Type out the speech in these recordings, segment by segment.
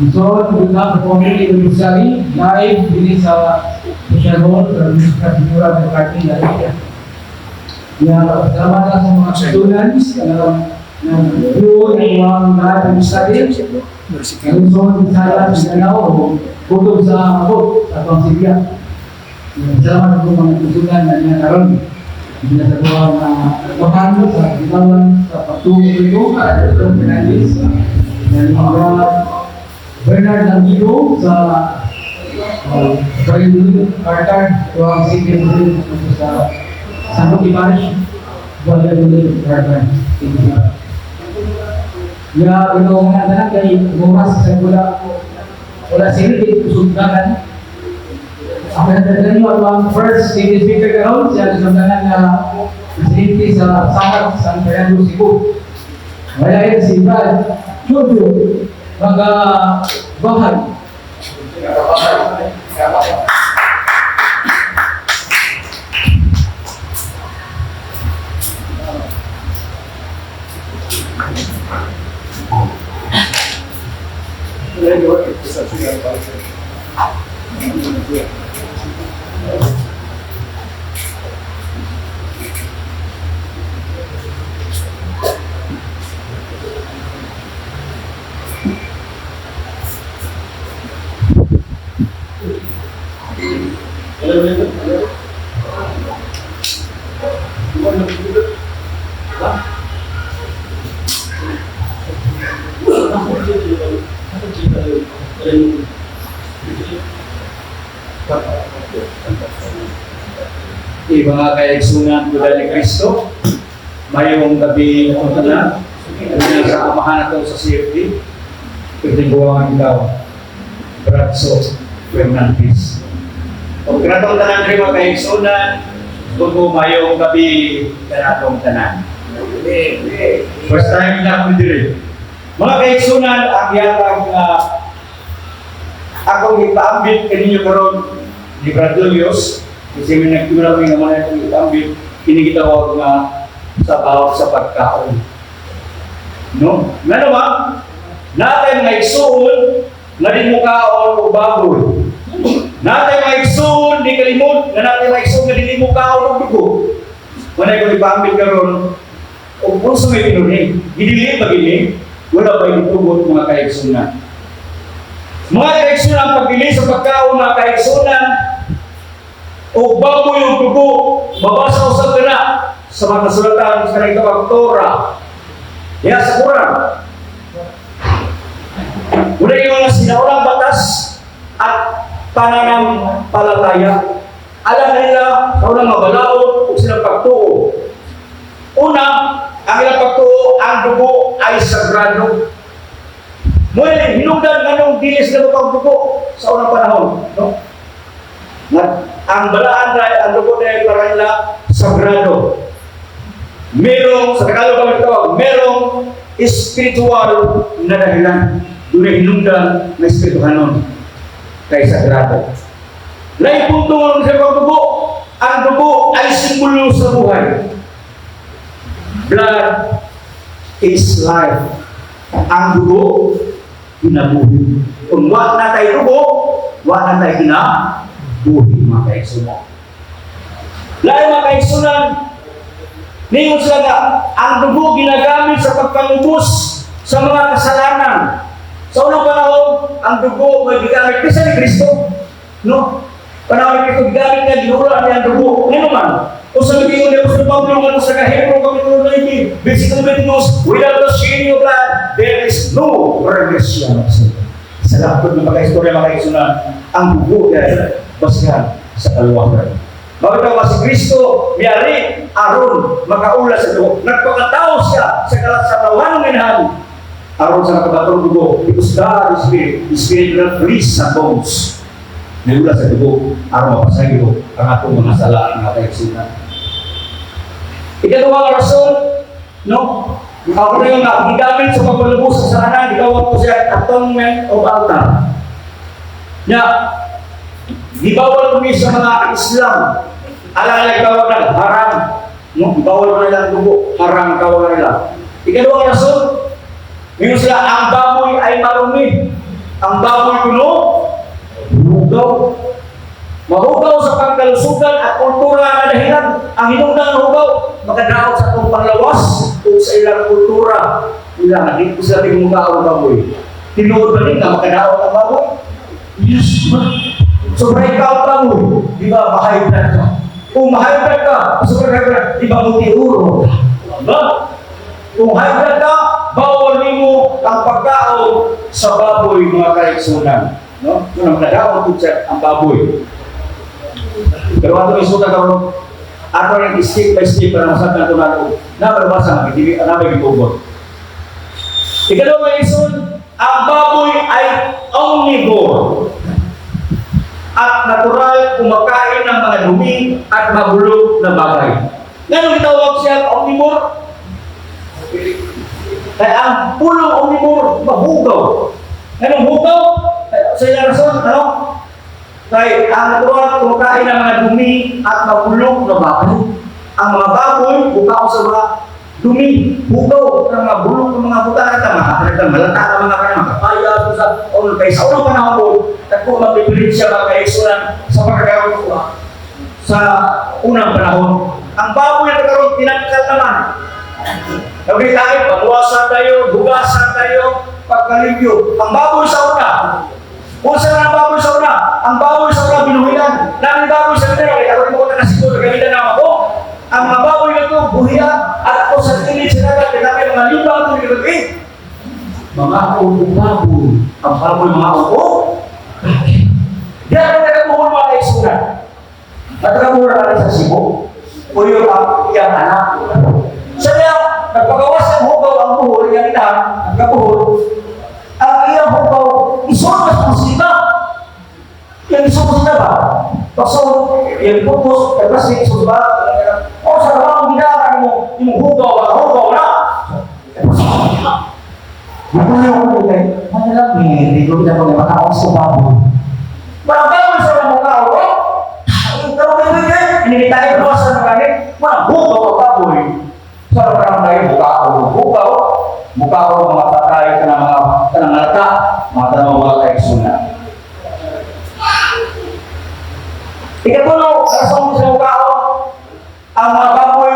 So, we have the community will study live din sa social hall sa Nuestra Señora del Carmen La Villa. Ya, salamat na sa mga students na view na ang live and study. Luzon, Visayas, Mindanao, bukod sa ako, sa atong Sibya. Salamat po mga tutunan na niya karon. Hindi na sa kuha na bahan sa bitawan sa pagtungo ito, Dr. Fernandez, na mga Bernard Langido sa Valladolid, Carter, ito ang city president sa San Roque Parish, Valladolid, Carter. Ya, ito nga na kay oras sa wala wala sila kusugdanan. Ang pinagdala niyo ang first city speaker karon siya kusugdanan na presidente sa Samar San Fernando, Cebu. Wala yan si Brad Jojo mga bahay. Mga kaigsunan ko ni Kristo, mayong gabi na tanan, na sa amahan na sa CFD, pwede buwangan ikaw, Bradso Fernandez. O kanatong tanan rin mga kaigsunan, kung mayong gabi kanatong tanan. First time na ako diri. Mga kaigsunan, ang yatag nga akong ipaambit kaninyo karon ni Brad Julius, kasi may nagtula ko yung mga itong ipaambit, kini gitawag nga sabaw sa pagkaon. No? Nga naman, natay mga igsuon nga di mo kaon og baboy. Natay mga igsuon di kalimot, nga natay mga igsuon nga dili mo kaon og dugo. Wala ko ipaambit karon og unsa may pinuni, gidili ba gini? Wala ba itugot mga kaigsunan? Mga kaigsunan, ang pagdili sa pagkaon mga kaigsunan, o baboy o dugo, mabasa usab ka na sa mga kasulatan sa kanang tawag Torah. Ya sa Quran. Una yung mga sinaunang batas at pananampalataya. Alam nila sa unang mabalaod o silang pagtuo. Una, ang ilang pagtuo, ang dugo ay sagrado. Muli, hinungdan nganong dili sila dugo sa unang panahon. No? Nga, ang balaan dahil ang dugo dahil para nila sagrado. Merong, sa Tagalog kami tawag, merong spiritual na dahilan. Doon ay hinungdan na espirituhanon kay sagrado. Lain punto nga sa pagdugo, ang dugo ay simbolo sa buhay. Blood is life. Ang dugo, kinabuhi. Kung wa na tayo dugo, wa na tayo kinabuhi, mga kaigsunan. Lain mga kaigsunan, ningon sila nga, ang dugo ginagamit sa pagpangubos sa mga kasalanan. Sa unang panahon, ang dugo may gigamit bisa ni Kristo. No? Panahon ni Kristo, gigamit niya, ginuran niya ang dugo. Ngayon man, o sa naging ni Apostol Pablo nga sa Hebreo Kapitulo 19, versikulo 22, without the shedding of blood, there is no remission of sin. Sa laptop ng mga istorya mga kaigsunan, ang dugo ay basihan sa kaluwagan. Bakit ba si Kristo miyari aron makaula sa dugo? Nagpakatao siya sa kalat sa tawanong inahan aron sa nakabatong dugo, because God is spirit, the spirit will not freeze sa bones. Niula sa dugo aron mapasaylo ang atong mga sala mga kaigsunan. Ikaduhang rason, no? Ako na yung gigamit sa pagpalubos sa kasalanan, gitawag ko siya atonement of altar. Nya, gibawal kami sa mga Islam. Alam nila tawag ng haram. No? Gibawal ko nila ang dugo, haram tawag nila. Ikaduhang rason, ngayon sila, ang baboy ay marumi. Ang baboy kuno, hugaw. Mahugaw sa pangkalusugan at kultura nga dahilan. Ang hinungdan ng hugaw, makadaot sa atong panglawas o sa ilang kultura. Ila nga, di ko sila tigmukaon ang baboy. Tinuod ba ni nga makadaot ang baboy? Yes, ba? So, break out baboy, di ba, ma-high blood ka? Kung ma-high blood ka, super high blood, di ba, mutiuro ka? Ba? Kung high blood ka, bawal nimo ang pagkaon sa baboy, mga kaigsunan. No? Kung ang makadaot po siya ang baboy. Pero ato isuta karon, ato rin step by step para masabtan nato nato na mabasa nga dili na may gitugot. Ikalawa, mga igsoon, ang baboy ay omnivore at natural kumakain ng mga dumi at mabulok na bagay. Ngano gitawag siya omnivore? Kaya ang pulong omnivore, mahugaw. Anong hugaw? Sa ilang rason, ano? Kay ang natural kumakain ng mga dumi at mabulok na bagay. Ang mga baboy, bukaw sa mga dumi, hugaw, ng mga bulok ng mga buta kita, mga talagang malata ng mga kanya, mga kapaya, sa o kay sa unang panahon po, dagko magpipilit siya, mga kaigsunan, sa pagkakaroon ko sa unang panahon. Ang baboy na karon tinangkal naman. Okay tayo, pagwasan tayo, hugasan tayo, pagkalimpyo. Ang baboy sa una, kung saan ang baboy sa una? Ang baboy sa una, binuhian. Namin baboy sa una, kaya karon mo ko na siguro, gamitan na ako. Ang mga baboy na ito, buhian, at ako sa kilid sa dagat, kaya namin mga libang ito, eh, mga upo baboy. Ang baboy mga upo? Di ako nagkabuhol, mga kaigsunan. Nagkabuhol na sa Cebu. Puyo ang iyang anak. Sa niya, nagpagawas ang hugaw ang buhol, iyang inahan, ang kabuhol, ang iyang hugaw, isulod sa musika. Yang isuot na ba? Pasok, yung pupos, kasi isuot ba? O sa rawang ginagawa mo, yung hugaw, ang hugaw na. Bukayo ko kay, ano lang, hindi ko na pag makaon sa baboy. Walang baboy sa mga mukha, oh! Pero may may hindi tayo gawa sa mga walang hugaw ang baboy. Sa parang tayo, mukha hugaw, mukha mga patay, kanang mga kanang malata, mga tanong, mga kaigsunan. Ikatulo, rason sa mukaon, ang mga baboy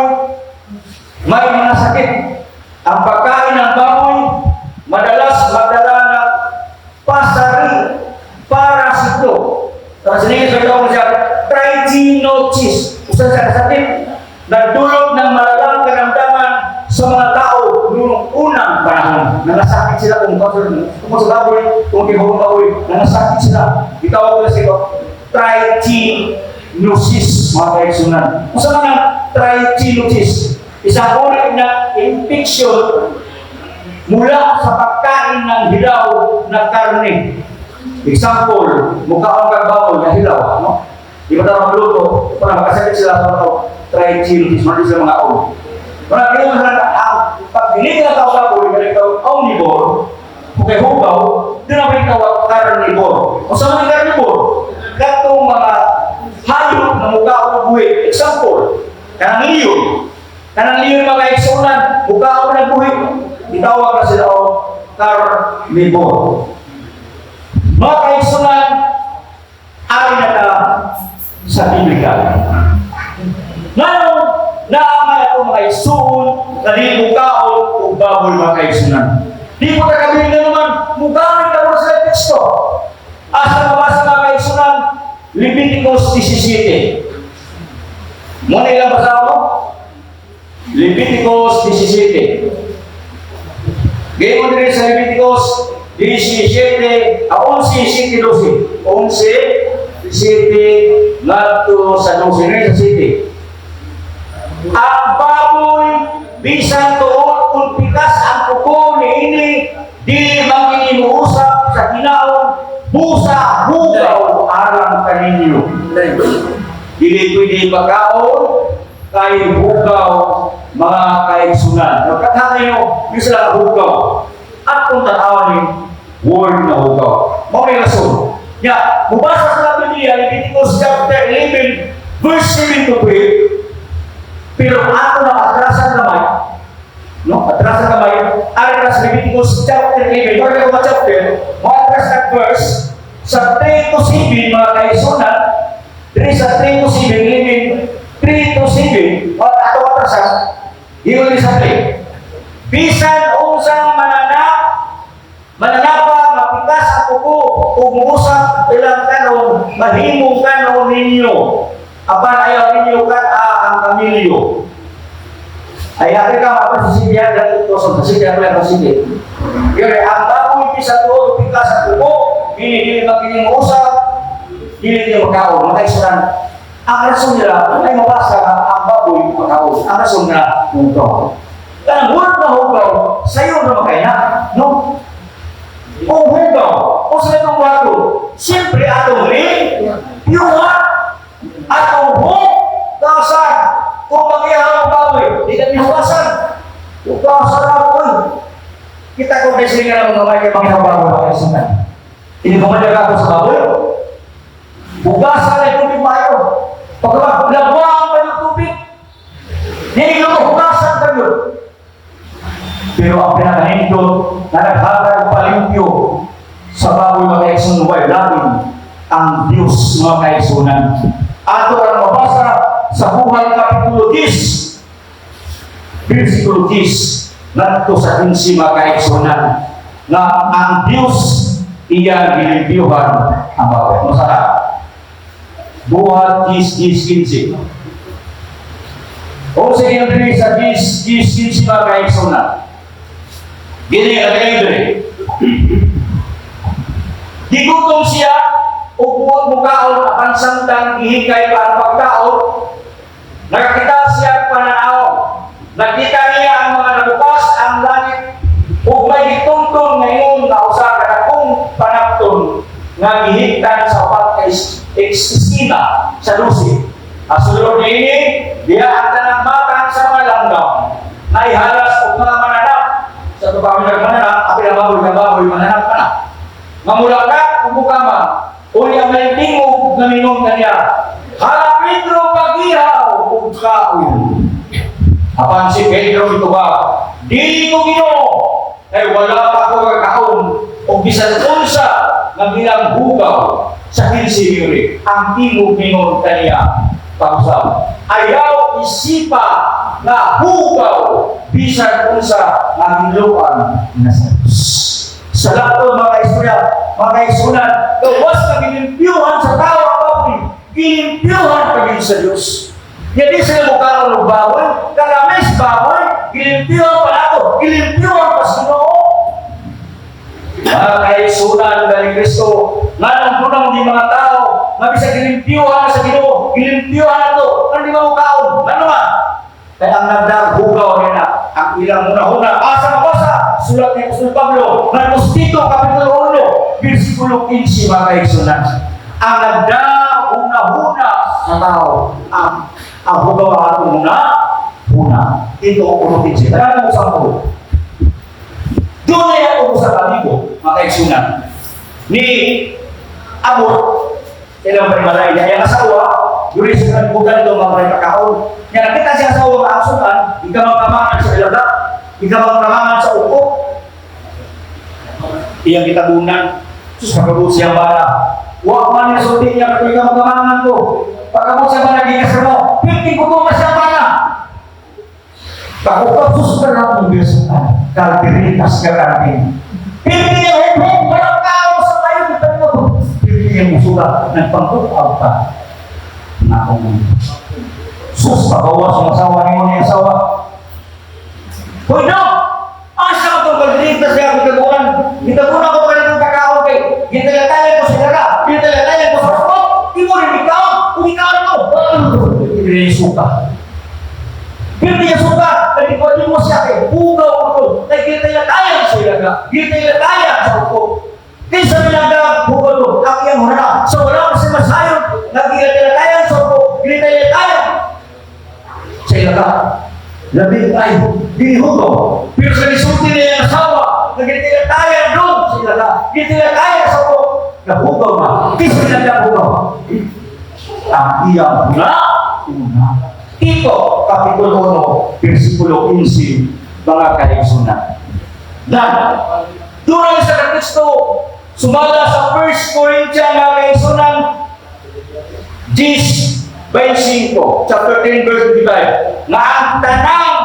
may mga sakit. Ang pagkain ng baboy, madalas magdala ng pasari, parasito. Tapos sinigil sa ito siya, trichinosis. Usa sa sakit, nagdulot ng malalang karamdaman sa mga tao noong unang panahon. Nangasakit sila kung sa baboy, kung kibong baboy, nangasakit sila. Itawag ko sila, trichinosis, mga kaigsunan. Kung sa mga trichinosis, isang uri ng infection mula sa pagkain ng hilaw na karne. Example, mukhaon kang baboy na hilaw, no? Di ba tayo magluto, para makasakit sila sa mga trichinosis, mga sila mga ulo. Para kaya mo sila, ang pag dili ka tao baboy, kaya ikaw omnivore, kung kay hugaw, doon ang tawag carnivore. O sa mga carnivore, katong mga hayop na mukhaon ng buhi. Example, kanang leon. Kanang leon, mga kaigsunan, mukhaon ng buhi. Itawag na sila o carnivore. Mga kaigsunan, ari na ta sa Biblia. Ngayon, naamay ako, mga igsuon, na di mukaon og baboy, mga kaigsunan. Di ko kakabilin na naman, mugamit ako sa teksto. Asa mabasa, mga kaigsunan? Leviticus 17. Muna ilang basa mo? Leviticus 17. Gaya mo din sa Leviticus 17, 11, 7, 12. 11, 7, ngadto sa 12 rin sa 7. Ang baboy, bisan tuod kung pikas ang kuko niini, di mangingimuusap sa kinaon, busa hugaw alang kaninyo. Dili pwede pagkaon kay hugaw, mga kaigsunan. Nagkatha kayo, yung sila hugaw. At kung tanawan ni word na hugaw. Mao ni rason. Ya, mubasa sa Biblia, Leviticus chapter 11, verse 7 to 12, pero ato na atrasan kamay, no? Atrasan kamay, ari na sa Leviticus chapter 11, para ka chapter, mo atras na verse sa 3 to 7, mga kaigsuonan, 3 sa 3 to 7, meaning 3 to 7, at ato atrasan, ingon ni sa 3. Bisan unsang mananapa nga pikas ang kuko ug muusap ilang kanon, mahimong kanon ninyo. Apan ayaw ninyo kat-a ang kamilyo. Ay, ari ka mapasisibihan dahil ito sa sige, ano yan, sige. Yun, ang baboy bisan tuod pikas ang kuko, dili dili makining usap, dili niyo makaon, mga kaigsuonan. Ang rason nila, ay mabasa nga ang baboy makaon. Ang rason nila, hugaw. Kanang murag na hugaw, sayo na makaya, no? Kung hugaw, o sa itong bago, siyempre atong limpyuhan, atong hugasan. Kung magihaw ang baboy, di kami hugasan. Hugasan ang baboy. Kita kung desling nga ng mga kay mga baboy, mga kaigsuonan. Hindi ko madyaga ako sa baboy. Hugasan ay tubig maayo. Pagka lagwang pa yung tubig, hindi ko hugasan kayo. Pero ang pinakanindot na naghatag og palimpyo sa baboy, mga kaigsuonan, way lain ang Diyos, mga kaigsuonan. Ato ang mabasa sa Buhat Kapitulo 10, versikulo 10, ngadto sa 15, mga kaigsuonan, nga ang Diyos iya gilimpyuhan ang baboy. Masara? Buhat 10, 10, 15. O sige, ang diri sa 10, 10, 15, mga kaigsuonan. Gini ang diri. Gigutom siya ug buot mukaon, apan samtang gihikay pa ang pagkaon, nakakita siya pananaw. Nakita niya ang mga nabukas ang langit ug may gitungtong ngayon nga usa ka dakong panapton nga gihigtan sa upat ka eskina sa 12. Ang sulod niini, diha ang tanang matang sa mga langgam na ihalas og mga mananap. Sa tubang nagmananap, apil ang baboy nga baboy, mananap ka na. Nga mulaka ug mukama, unya may tingog nga mingon kaniya, "Hala Pedro, pag-ihaw ug kaon." Apan si Pedro mitubag, "Dili ko, Ginoo, kay wala pa ako kakaon og bisan unsa nga bilang hugaw." Sa 15 yuri, ang tingog mingon kaniya pag-usab, "Ayaw isipa nga hugaw bisan unsa nga hinloan na sa Diyos." Sa lahat mga istorya, mga kaigsuonan, gawas na gilimpyuhan sa tao ang baboy, gilimpyuhan pa yun sa Diyos. Nga di sila mukaon og baboy, kalamis baboy, gilimpyuhan pa nato, gilimpyuhan pa sa Ginoo. Mga kaigsuonan ni Kristo, nganong punong di mga tao, nga bisa gilimpyuhan na sa Ginoo, gilimpyuhan na to, nga di mamukaon, ngano man? Kaya ang nagdaghugaw nila, ang ilang una-una, asa mabasa, sulat ni Apostol Pablo, ng Tito, Kapitulo 1, versikulo 15, mga kaigsuonan. Ang nagdahuna-huna sa tao, ang hugaw ang atong una, huna. Tito 1.15. Kaya mo sa ko. Doon na ako sa amigo, mga kaigsuonan, ni abot, ilang panimalay niya, ang asawa, duri sa kalibutan ito mga pagkakaon. Nga nakita siya asawa nga asukan, ikamang-kamangan sa ilaga, ikamang-kamangan sa uko. Iyang gitabunan, sus, pagkabot siya bana. Wa man niya sulti niya, kung ikamang-kamangan ko. Pagkabot siya bana, gikas mo, pinti ko na siya bana. Pagkukap, sus, karapong besukan, kalpiritas ka karapin. Pinti niya, hop, walang tao sa tayo, kita mo. Pinti niya musulat, nagpangkukaw ka. Nakong sus, pagawa sa asawa ni mo niya asawa. Hoy, no! Asa ka itong kalpiritas siya akong tabunan? Gitabunan ko pa itong kakaon kay gitalatayan ko sa daga, gitalatayan ko sa uko, di mo rin ikaw, kung ikaw ko, hindi niya suka. Hindi niya suka, kaya di mo siya kay bugaw ko to, kay gitalatayan sa ilaga, gitalatayan sa uko. Kinsa nilang bugaw to, ang iyang hunana. So wala ko si masayon, nagitalatayan sa uko, gitalatayan sa ilaga. Labi ay dili hugaw. Pero sa nisulti niya ang asawa, nagitilataya doon sa ilaga, gitilatayan sa uko, nahugaw na. Kinsa nilang hugaw? Ang iyang una, una. Tito, Kapitulo 1, versikulo 15, mga kaigsuonan. Dan, dunay sa Kristo, Sumala sa 1 Corinthians, mga kaigsunan, 10:25, chapter 10 verse 25, nga ang tanang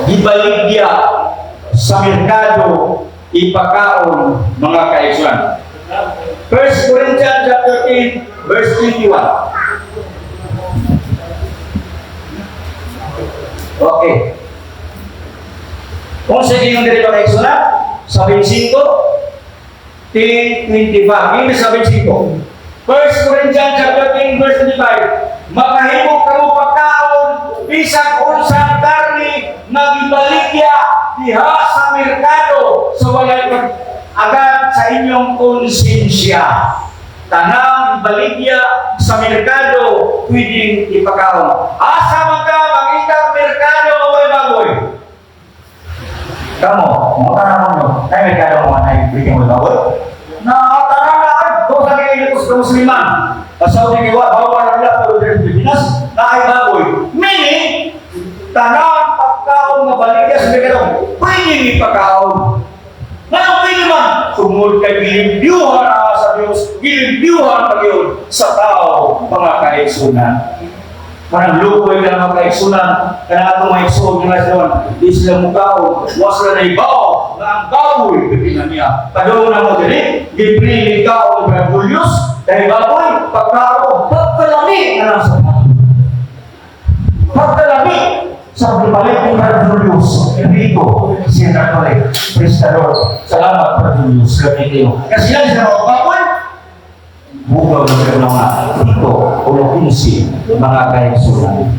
gibaligya sa merkado ipakaon, mga kaigsunan. 1 Corinthians chapter 10 verse 21. Okay. Kung sa inyong diri, mga kaigsunan, sa 25, 10, 25. English sa 25. 1 Corinthians chapter 10 verse 25. Makahimo kamo pagkaon bisag unsang karni nga gibaligya diha sa merkado sa walay pag-agad sa inyong konsensya. Tanang ibaligya sa merkado pwedeng ipakaon. Asa man ka mangita merkado nga way baboy? Kamo, mo tanong mo, ay merkado mo ay pwedeng way baboy? Na tanan na ay kung sa kay sa musliman. Sa Saudi kay wa bawal ang nila, pero diri sa Pilipinas na ay baboy. Meaning, tanan pagkaon nga baligya sa merkado pwedeng ipakaon. Ngano pwede man? Tungod kay gilimpyuhan ang sa Diyos, gilimpyuhan pa gyud sa tao, mga kaigsunan. Parang lukoy ka mga kaigsunan, kana atong mga igsoon nga sila, di sila mukaon, wa sila naibaw, nga ang baboy, pipina niya. Padung na mo diri, giprili ka o ni Julius, dahil baboy, pagkaon, pagkalami na lang sa pagkalami sa pagbalik ni Brother Julius, Enrico, si Catholic. Praise the Lord. Salamat, Brother Julius. Grabe kayo. Kasi yan sa mga baboy, bugaw na sila mga 7 o 15, mga kaigsunan.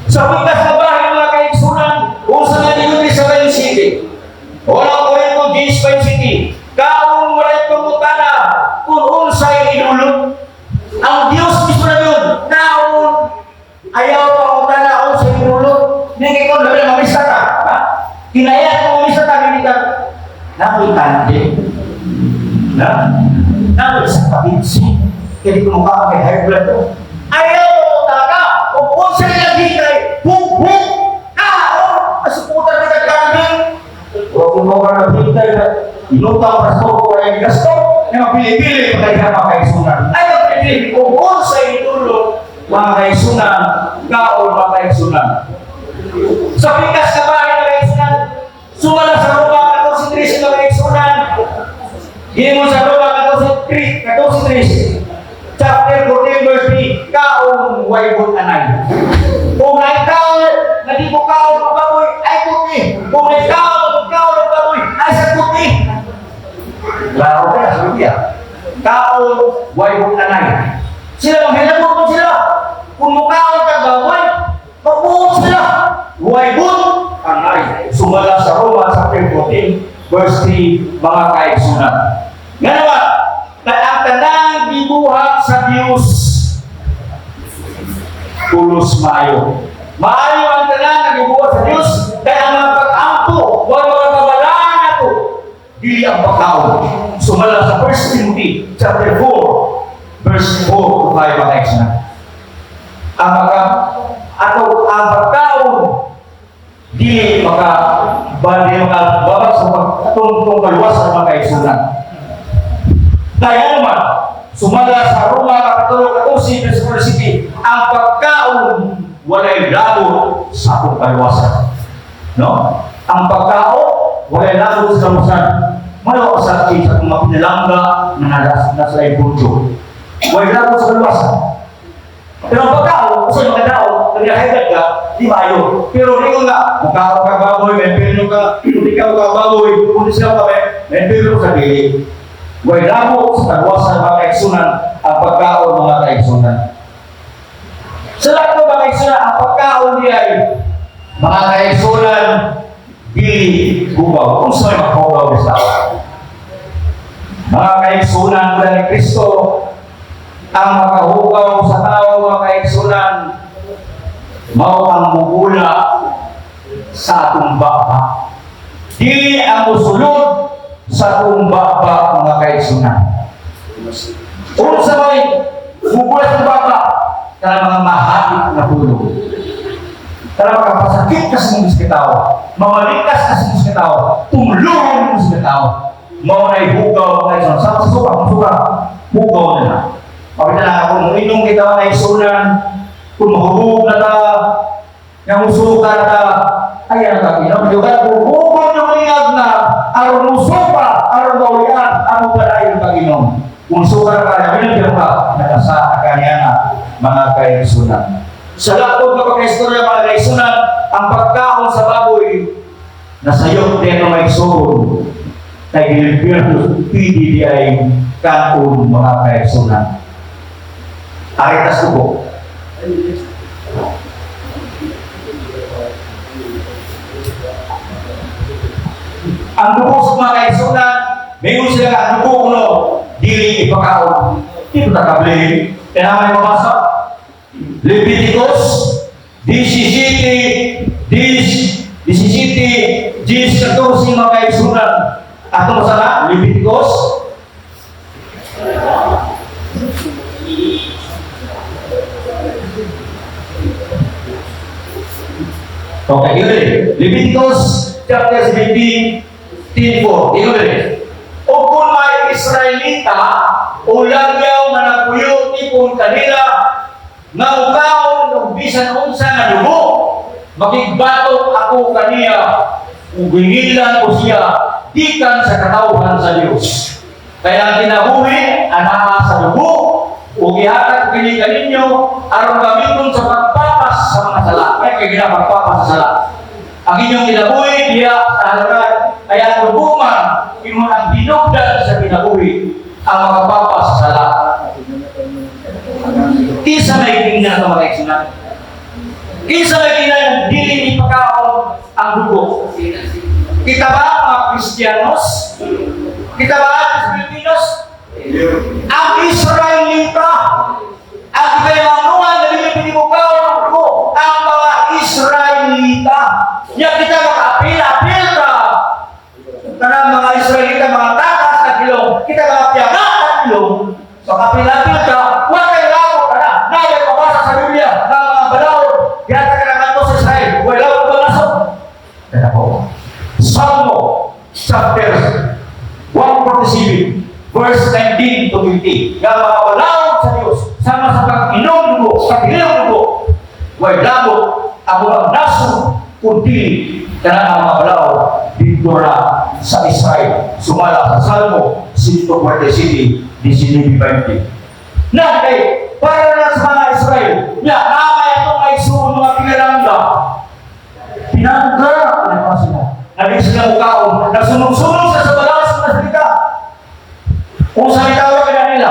Sa pikas na bahay, mga kaigsunan, kung sa nga sa Bayan City, wala ko rin ko Bayan City, kaon walay pangutana kung unsay idulot. Ang Diyos mismo na yun, kaon ayaw pangutana unsay idulot. Hindi ko labi na mamisa ka. Ha? Kinaya kung mamisa ka, hindi ka nakoy tandi. Na? Nakoy sa kabinsi. Kaya di ko mukha kay high blood to. Ayaw pangutana kung unsay lagi kay bugbog kaon. Kasuputan ka kambing. Huwag mo ka na hintay na inutang pasto ko ay gasto na mapili-pili pa kayo mga kaigsunan. Ay mapili kung unsay idulot, mga kaigsunan, kaon, mga kaigsunan. Sa pikas na bahay, mga kaigsunan, sumala sa Roma 14.3, mga kaigsunan. Gimo sa Roma 14.3, 14.3, chapter 14 verse 3, kaon way anay. Kung ay kaon, na di mo kaon ang baboy, ay puti. Kung ay kaon, kaon ang baboy, ay sa puti. Klaro ka sa Biblia. Kaon, way anay. Sila, manghilabot mo sila. Kung mukaon ka baboy, mabuo sila. Way anay. Sumala sa Roma chapter 14, verse 3, mga kaigsunan. Nga naman, ang tanang gibuhat sa Diyos, pulos maayo. Maayo ang tanan nga gibuhat sa Diyos, kaya ang mga pag-ampo, wa mga kabalaan nato, dili ang pagkaon. Sumala sa 1 Timothy chapter 4, verse 4 to 5, mga kaigsunan. Ang mga ato ang pagkaon dili maka bali maka babag sa pagtungtong kaluwasan, mga kaigsunan. Kaya naman, sumala sa Roma Kapitulo 14, verse 4, ang pagkaon walay labot sa atong kaluwasan. No? Ang pagkaon walay labot sa kaluwasan. Mayo sa sa mga pinalangga na nasa punto. Walay labot sa kaluwasan. Pero ang pagkaon, sa mga daon, nagkahigad ka, di maayo. Pero ringon nga, mukhaon ka baboy, may pirno ka, kung ikaw ka baboy, kung siya ka, may pirno sa dili. Way labot sa kaluwasan, mga kaigsunan, ang pagkaon, mga kaigsunan. Sa lahat ng mga kaigsunan, ang pagkaon niya ay, mga kaigsunan, dili hugaw. Kung saan may maghugaw sa tao. Mga kaigsunan ni Kristo, ang makahugaw sa tao, mga kaigsunan, mao ang mugula sa atong baba. Dili ang musulod sa atong baba, mga kaigsunan. Unsa may mugula sa baba? Kana mga mahapit na pulong. Kana makapasakit ka sa mong tao, mamalikas ka sa mong tao, tumulong mo sa tao. Mao na hugaw mga kaigsunan. Sa suka, suka, hugaw nila. Pakita na kung inom kita mga kaigsunan, kung mahubog na ta, nga musuka na ta, ayan ang kaginom. Juga kung hugaw yung lingag na, aron musuka, aron maulian, ang padayon pag-inom. Kung suka ka, minum ka, nakasa ka niya na mga kaigsunan. Sa lakod nga pagkaistorya, mga kaigsunan, ang pagkaon sa baboy, nasayop din ang maigsoon, kay gilimpirto, pwede di ay kaon, mga kaigsunan. Aritas dugo. Ang dugo sa mga kaigsunan, mayroon sila nga ang dugo kuno, dili ipakaon. Di ba nakabli? Kaya naman mabasa? Leviticus, 17, 10, 17, 10, 14, mga kaigsunan. Ato sa na, Leviticus. Okay, yun rin. Leviticus chapter 17, 4. Yun rin. O kung may Israelita o lagyaw nga nagpuyo tipon kanila nga mukaon og bisan unsa nga dugo, makigbatok ako kaniya ug hingilan ko siya gikan sa katawhan sa Dios. Kaya ang kinabuhi anaa sa dugo ug gihatag ko kini kaninyo aron gamiton sa pagpapas sa mga sala. Kaya kay ginapagpapas sa sala. Ang inyong kinabuhi diya sa halaran, kaya ang dugo man imo ang hinugdan sa kinabuhi ang makapapas sa sala. Kinsa may tingnan ito, mga kaigsunan? Kinsa may tingnan dili ipakaon ang dugo? Kita ba mga Kristiyanos? Kita ba mga Pilipinos? Ang Israelita, ang kayamanuan na dili pinimukaon ang dugo, ang mga Israelita. Nya kita makaapil-apil ka. Kanang mga Israelita, mga takas na kilong, kita mga piyaga na kilong, makapil-apil ka, wala kay lako ka na. Naya pabasa sa Biblia, nga mga balaod, yata ka na kanto sa Israel, wala lako balasok. Kaya po, Salmo chapter 147, verse 19 to 20. Nga mga balaod sa Diyos, sama sa pag-inom dugo, sa pag-inom dugo, way labo, ako ang nasod, kundi kanang ang mga balaod dito na sa Israel. Sumala sa Salmo 147, 19-20. Na kay para na sa mga Israel, na namay itong ay suon mga pinalangga. Pinangga, ano sila? Naging sila mukaon, nagsunod-sunod sila sa balaod sa mga salita. Kung salita ka nila,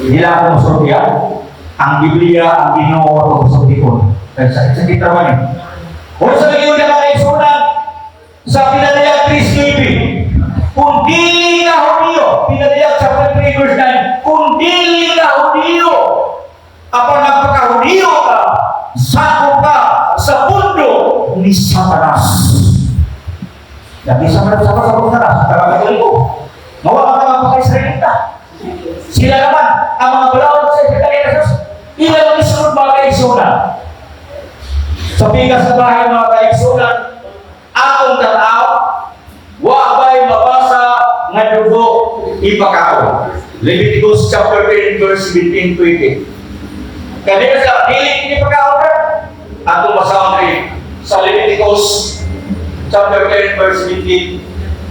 hindi lang ako masulti. Ang Biblia, ang Ginoo ako masulti ko. Kaya sa kita man eh. Kung sa ngayon na mga kaigsunan, sa Pinadayag 3.9, kung dili ka Hudiyo, Pinadayag chapter 3 verse 9, kung dili ka Hudiyo, apan nagpakahudiyo ka, sakop ka sa pundo ni Satanas. Lagi sa mga sa Satanas, tagapagkatoliko. Mawa ka mga pagka-Israelita. Sila naman, ang mga balaod sa Israel, ilan ang isunod, mga kaigsunan? Sa pikas sa bahay, mga kaigsunan, atong tanaw, wa bay mabasa nga dugo ipakaon? Leviticus chapter 10 verse 17 20. Kanina sa dili kini pakaon ra. Atong basahon rin sa Leviticus chapter 10 verse 17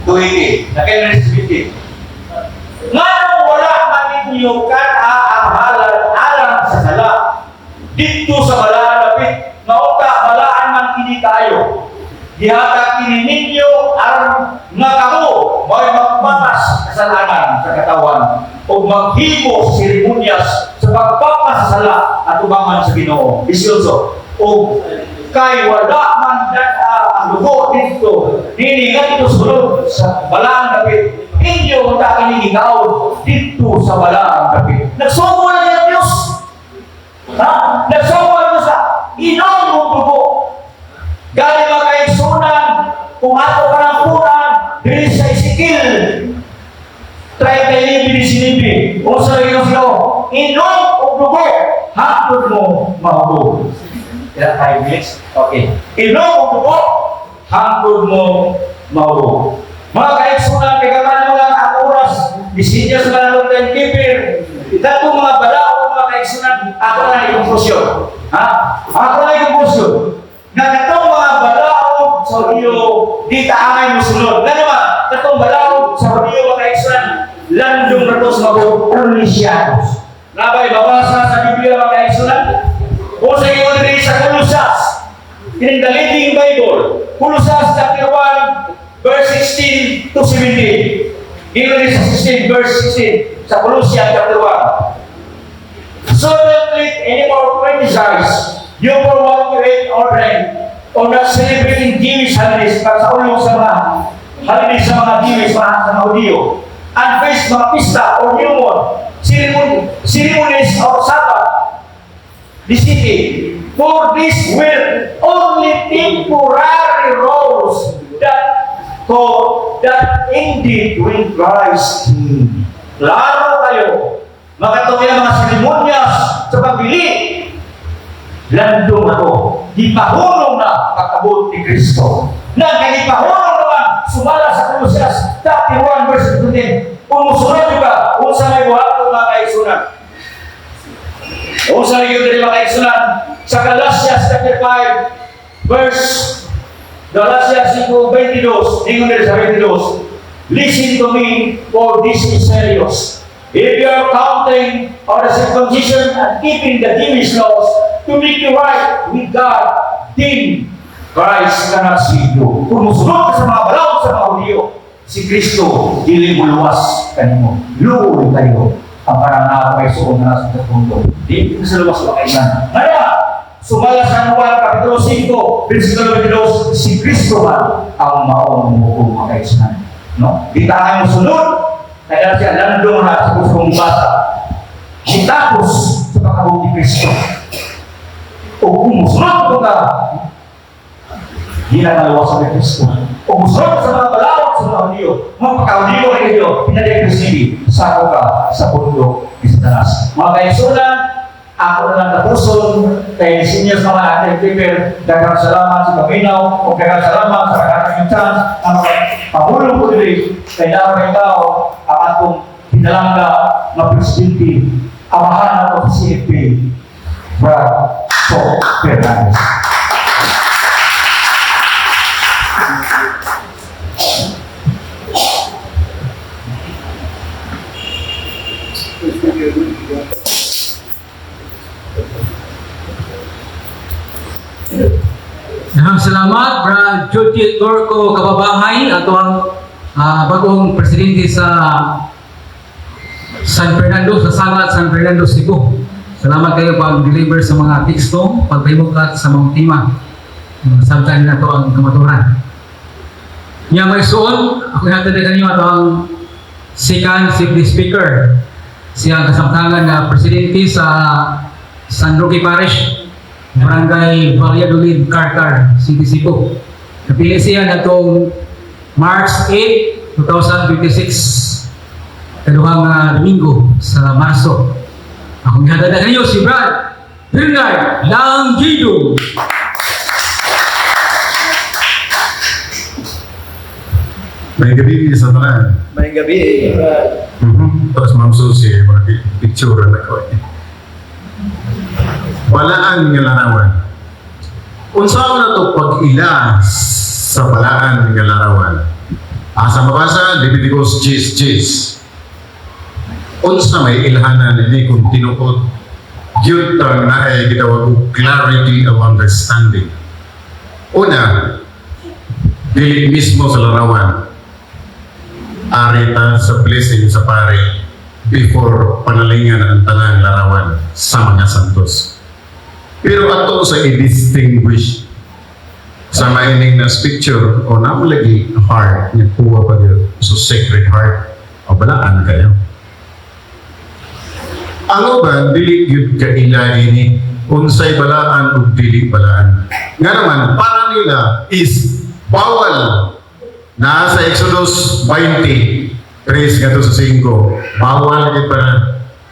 to 18. Nakailan 17. Nganong wala man ninyo kan-a ang halad alang sa sala didto sa balaan dapit, maunta balaan man kini kaayo? Gihatag kini ninyo aron nga kamo mao'y magpapas kasalanan sa katawan ug maghimo sa seremonyas sa pagpapas sa sala atubangan sa Ginoo. 18. Ug kay wala man dad-a ang dugo didto dini ngadto sulod sa balaan dapit, inyo ta kini gikaon didto sa balaan dapit. Nagsugo na niya Diyos. Ha? Nagsugo na sa inom mong dugo. Gani, mga kaigsunan, kung ato ka ng punan, diri sa Ezekiel 39, kung sa iyo siya, inom og dugo, hangtod mo mahubog. Ilan 5 minutes? Okay. Inom og dugo, hangtod mo mahubog. Mga kaigsunan, kay gamay mo lang ang oras, disinya sa mga timekeeper. Katong mga balaod, mga kaigsunan, ako na i-conclusion. Ha? Ako na i-conclusion. Nga katong mga balaod sa Hudiyo, di taangay mo sunod. Nga naman, katong balaod sa Hudiyo, mga kaigsunan, landong na to sa mga Orlisianos. Nabay, babasa sa Biblia, mga kaigsunan? Kung sa ingon diri sa Colosas, in the Living Bible, Colosas chapter 1, verse 16 to 17. Ingon diri sa 16, verse 16, sa Colossians chapter 1. "So don't let anyone criticize you for what you eat or drink, or not celebrating Jewish holidays," pagsaulog sa mga holidays sa mga Jewish, mga Hudiyo, "and feast," mga pista, "or new moon, ceremonies or Sabbath, the city, for this will only temporary roles that ended when Christ came." Klaro kayo, mga mga seremonyas sa pagbili, landong ako, gipahunong na pag-abot ni Kristo. Na kay gipahunong naman, sumala sa Colosas chapter 1 verse 17, kung musunod ka, unsa may buhaton, mga kaigsunan? Unsa may yun diri, mga kaigsunan? Sa Galatians chapter 5 verse Galatians 5:22, ingon diri sa 22, "Listen to me, for this is serious. If you are counting on the circumcision and keeping the Jewish laws to make you right with God, then Christ cannot save you." Kung musunod ka sa mga balaod sa mga Hudiyo, si Kristo dili mo luwas kanimo. Luoy kayo ang parang nakakaisuon na nasa punto. Di sa luwas sa kailan. Ngayon, sumala sa Juan Kapitulo 5, versikulo 22, si Kristo man ang maong mo, mga kaigsunan. No? Di tayo mo sunod, kaya siya landong na sa gusto mong basa. Gitapos sa pag-abot ni Kristo. O kung musunod ka, di na kaluwasan ni Kristo. O musunod sa mga balaod sa mga Hudiyo, mga pagkahudiyo ni Diyo, pinadya Kristo, sako ka sa pundo ni Satanas. Mga kaigsunan, ako na lang tapuson kay seniors mga ating keeper, daghang salamat sa paminaw, o daghang salamat sa kanyang yung chance, ang mga pamulong ko diri, kay naroon tao, ang atong pinalangga nga presidente, amahan nato sa CFP, Brad So Fernandez. Daghang salamat, Brad Judith Gorko Kababahay, ato ang bagong presidente sa San Fernando, sa Sangat San Fernando, Cebu. Salamat kayo pag-deliver sa mga teksto, pagpahimukat sa mga tema. Samtang na to ang kamaturan. Nya may suon, ako hatad na kanyo ato ang second deputy speaker. Siya ang kasamtangan na presidente sa San Roque Parish, Barangay Valladolid, Carcar City, Cebu. Napili siya natong March 8, 2026, kaduhang Domingo sa Marso. Akong gihatag na kanyo si Brad Bernard Langgido. May gabi sa tanan. Maayong gabi, Brad. Tapos Ma'am Susie, mga picture na ko eh. Balaan nga larawan. Unsa na to pag-ila sa balaan nga larawan? Asa mabasa, Leviticus 10:10. Unsa may ilhanan ini kung tinuod gyud tang naay gitawag og clarity of understanding? Una, dili mismo sa larawan, ari ta sa blessing sa pare before panalingan ang tanang larawan sa mga santos. Pero ato sa i-distinguish sa maining na picture o namo lagi heart nga kuha pa gyud, so Sacred Heart o balaan kayo. Ang uban dili gyud kaila ini unsay balaan ug dili balaan. Nga naman para nila is bawal na sa Exodus 20, 3 ngadto sa 5, bawal gid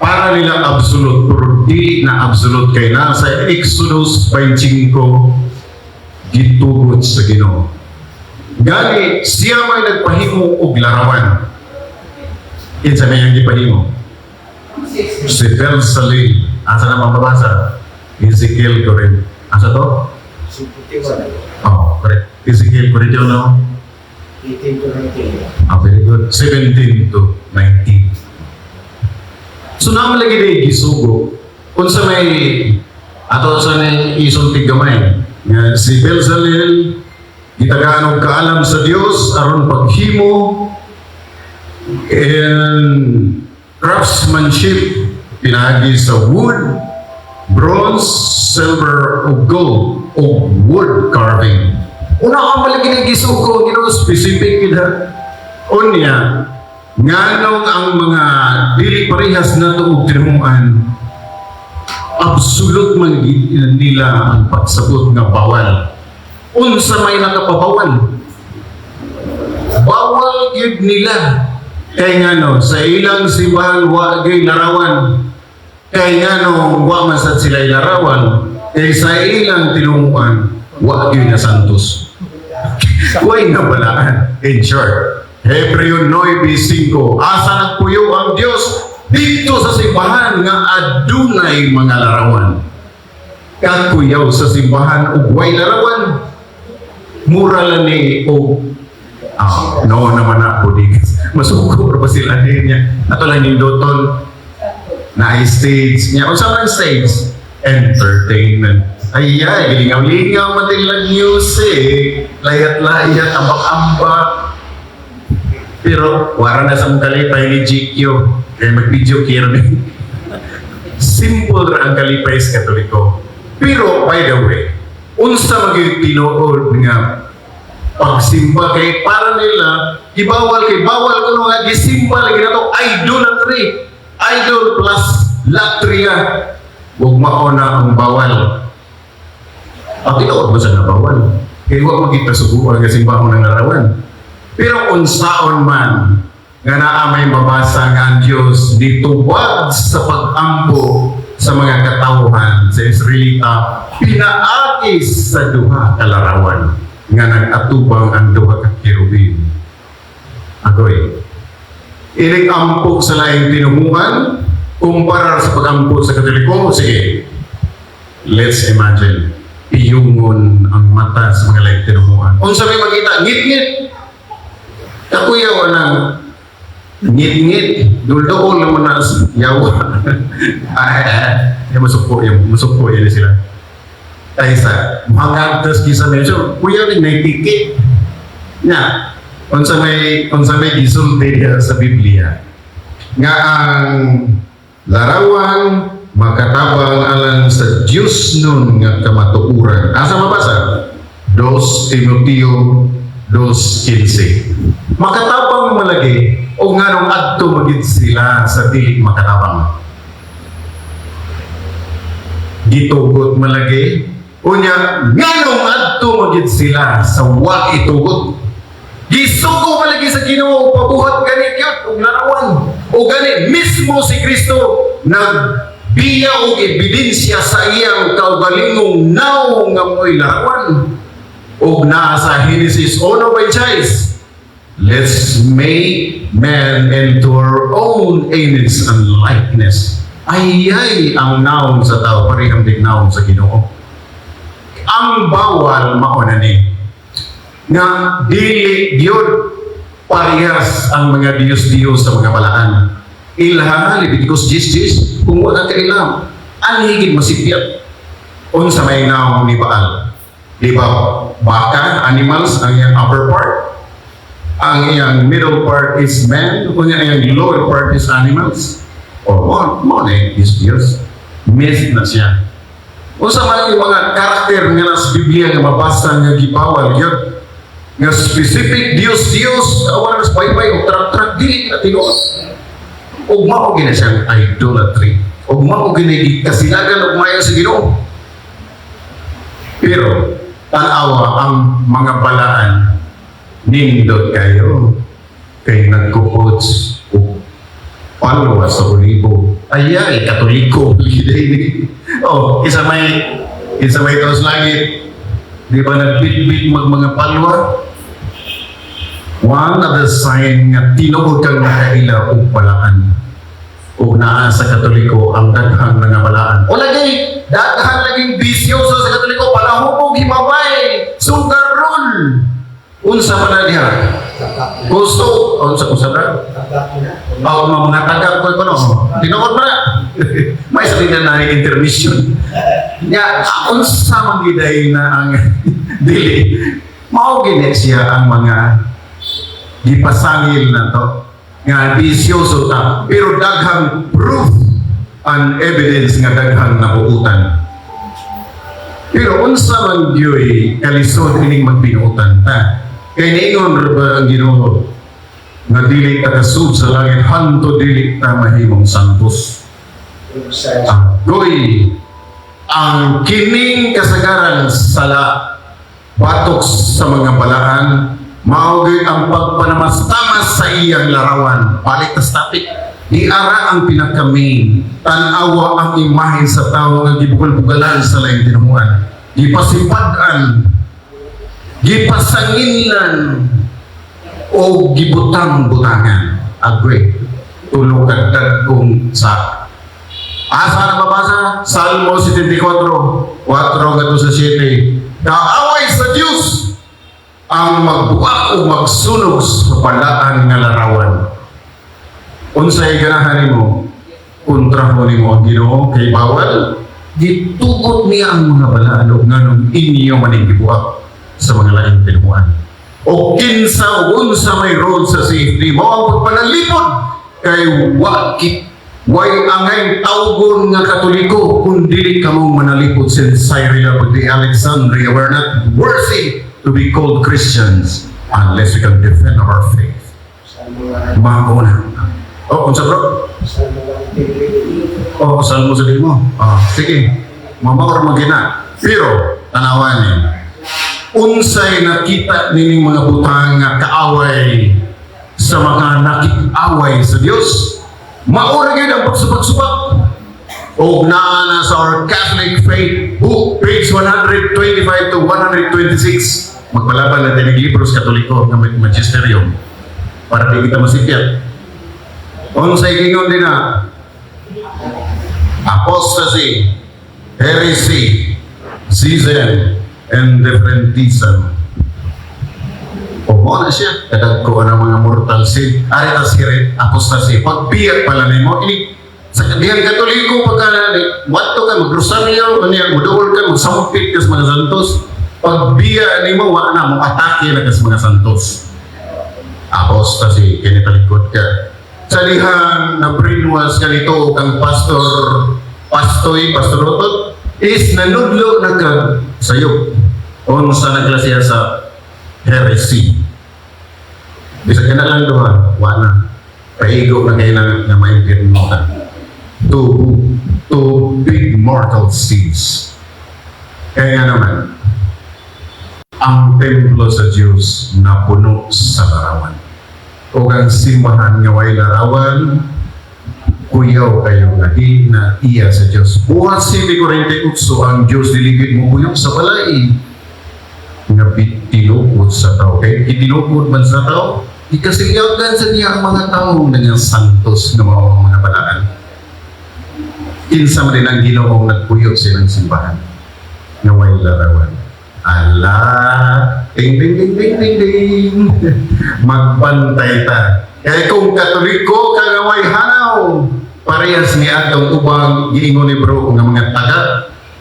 para nila absolute, pero dili na absolute kay na sa Exodus 25 gitugot sa Ginoo. Gani siya may nagpahimo og larawan. Kinsa may ang gipahimo? Si Bezalel. Asa na mababasa? Ezekiel ko rin. Asa to? Oh, correct. Ezekiel 41, no? 18 to 19. Ah, very good. 17 to 19. So naman lagi di gisugo. Kung sa may ato sa may isulti gamay nga si Bezalel gitagaan og kaalam sa Dios aron paghimo in craftsmanship pinaagi sa wood, bronze, silver ug gold ug wood carving. Una ka malagi ni gisugo, Ginoo, specific gid ha. Unya, nganong ang mga dili parehas nato og tinuohan, absolute man gid nila ang pagsabot nga bawal? Unsa may nakapabawal? Bawal gyud nila. Kay ngano sa ilang simbahan wa gyud larawan. Kay ngano wa man sad sila larawan? Kay sa ilang tinunguan wa gyud na santos. Way nabalaan. In short, Hebreo 9:5, asa nagpuyo ang Dios? Dito sa simbahan nga adunay mga larawan. Kakuyaw sa simbahan ug way larawan. Mura lang ni og no naman ako di masuko ba sila din niya. Ato lang nindoton na stage niya. Unsa man stage? Entertainment. Ay ay, gilingaw-lingaw man din lang music. Layat-layat, ambak-ambak. Pero wara na sa mong kalipay ni GQ. Kaya mag-video kira ni. Simple ra ang kalipay sa Katoliko. Pero, by the way, unsa magyud tinuod nga pagsimba? Kay para nila gibawal kay bawal kuno nga gisimba lagi nato idolatry, idol plus latria, ug mao na ang bawal. Ang tinuod ba sa nga bawal kay wa magita suguan nga simbahon ng larawan? Pero unsaon man nga naa may mabasa nga ang Diyos ditubag sa pag-ampo sa mga katawhan sa Israelita pinaagi sa duha ka larawan nga nag-atubang ang duha ka kerubin. Agoy. Ining ampo sa laing tinunguan kumpara sa pag-ampo sa Katoliko, sige. Let's imagine iyungon ang mata sa mga laing tinunguan. Unsa may makita? Ngit-ngit. Kakuyaw ang ngit-ngit, duldool naman na yawa. Ay, ay, ay, masuko yung, masuko yun sila. Ay, sa, mga kisa medyo, kuya rin may ticket. Nya, unsa may gisulti diha sa Biblia nga ang larawan makatabang alang sa Diyos nun nga kamatuoran. Asa mabasa? 2 Timoteo 2:15. Makatabang malagi o nganong adto magid sila sa dili makatabang? Gitugot malagi. Unya, nganong adto magid sila sa wa itugot? Gisugo malagi sa Ginoo pabuhat gani gyud og larawan. O gani mismo si Kristo nagbiya og ebidensya sa iyang kaugalingong nawong nga mo'y larawan. Og naa sa Genesis 1:26, "Let's make man into our own image and likeness." Ay ay ang naong sa tao, parehang dig naong sa Ginoo. Ang bawal mao na ni nga dili gyud parehas ang mga Diyos-Diyos sa mga balaan. Ilha, Leviticus 10:10, kung wala ka ilam, anhi gid masipyat. Unsa may naong ni Baal? Di ba baka, animals, ang iyang upper part? Ang iyang middle part is man, kung iyang lower part is animals. O, mo, mo na Diyos Diyos. Myth na siya. Unsa man yung mga karakter nga nasa Biblia nga mabasa nga gibawal yun? Nga specific Diyos Diyos, wala na sa baybay o truck-truck, dili na tinuod. Ug mao gina siyang idolatry. Ug mao gina kasilagan og maayo sa Ginoo. Pero tanawa ang mga balaan, nindot kayo kay nagkupots og palwa sa olibo. Ay ay, Katoliko. Oh, isa may taos langit. Di ba nagbitbit mag mga palwa? One of the sign nga tinuod kang nakaila og balaan o naa sa Katoliko ang daghang mga balaan. O lagi, daghang laging bisyoso sa Katoliko, palahubog, himabay, sugarol. Unsa man na diha? Gusto, unsa unsa ba? Oh, mga tagak ko ko no. Tinuod ba na? May sa na na intermission. Ya, unsa man giday na ang dili. Mao gini siya ang mga gipasangil na to nga bisyoso ta, pero daghang proof and evidence nga daghang nabuutan. Pero unsa man gyoy kalisod ining magbinuutan ta, kay niingon ra ba ang Ginoo nga dili ta kasud sa langit hanto dili ta mahimong santos? Agoy, ang kining kasagaran sala batok sa mga balaan mao gyud ang pagpanamastamas sa iyang larawan. Balik tas topic, di ara ang pinaka-main. Tan-awa ang imahe sa tawo nga gibukal-bukalan sa laing tinuhuan, gipasipad-an, gipasanginlan o gibutang-butangan. Agoy, tulo ka dagkong sa asa na mabasa? Salmo 74, 4 ngadto sa 7. Kaaway sa Diyos ang magbuak o magsunog sa balaan nga larawan. Unsay ganahan nimo? Kontra mo nimo ang Ginoo kay bawal. Gitugot niya ang mga balaan ug nganong inyo maning gibuak sa mga laing tinuan. O kinsa o unsa may role sa safety mo ang pagpanalipod kay wa kit way angay tawgon nga Katoliko kung dili kamo manalipod. Saint Cyril of the Alexandria, we're not worthy to be called Christians unless we can defend our faith. Mao na. Oh, unsa, bro? Oh, Salmo sa mo. Ah, sige. Mamaor man gina. Pero tanawan ni. Unsay nakita nining mga butang nga kaaway sa mga nakik-away sa Dios? Mao ra gyud ang pagsubak-subak. Og naa na sa Our Catholic Faith book, page 125 to 126. Magpalaban na tinig libros Katoliko nga may magisterium para di kita masipyat. Unsay gingon din na apostasy, heresy, schism, and differentism. O mo na siya, kadagko na mga mortal sin. Ari tas hiri, apostasy. Pagbiyak pala nimo, ini sa diyang Katoliko pagka wato ka magrosaryo, unya muduol ka, magsampit ka sa mga santos. Pagbiya nimo, wa na mo atake na ka sa mga santos. Apostasy, kini talikod ka. Sa dihang na brainwash ka nito kang pastor, pastoy, pastor Rotot, is nanudlo na ka sayo. Unsa na klase sa heresy. Bisag ka na lang duha, wa na. Paigo na kayo na, na maintindihan mo ka. Two big mortal sins. Kaya nga naman, ang templo sa Diyos na puno sa larawan. O ang simbahan nga way larawan, kuyaw kayo nga di na iya sa Diyos. Buhat 7:48, ang Diyos dili gyud mobuyok sa balay nga tinukod sa tao. Kay itinukod man sa tao, ikasilyagan sa niya ang mga tao nga niyang santos nga mao ang mga balaan. Kinsa man din ang Ginoong nagpuyo sa ilang simbahan nga way larawan? Ala, ding ding ding ding ding ding. Magbantay ta. Kaya kung Katoliko ka nga way hanaw, parehas ni atong ubang giingon ni bro nga mga taga,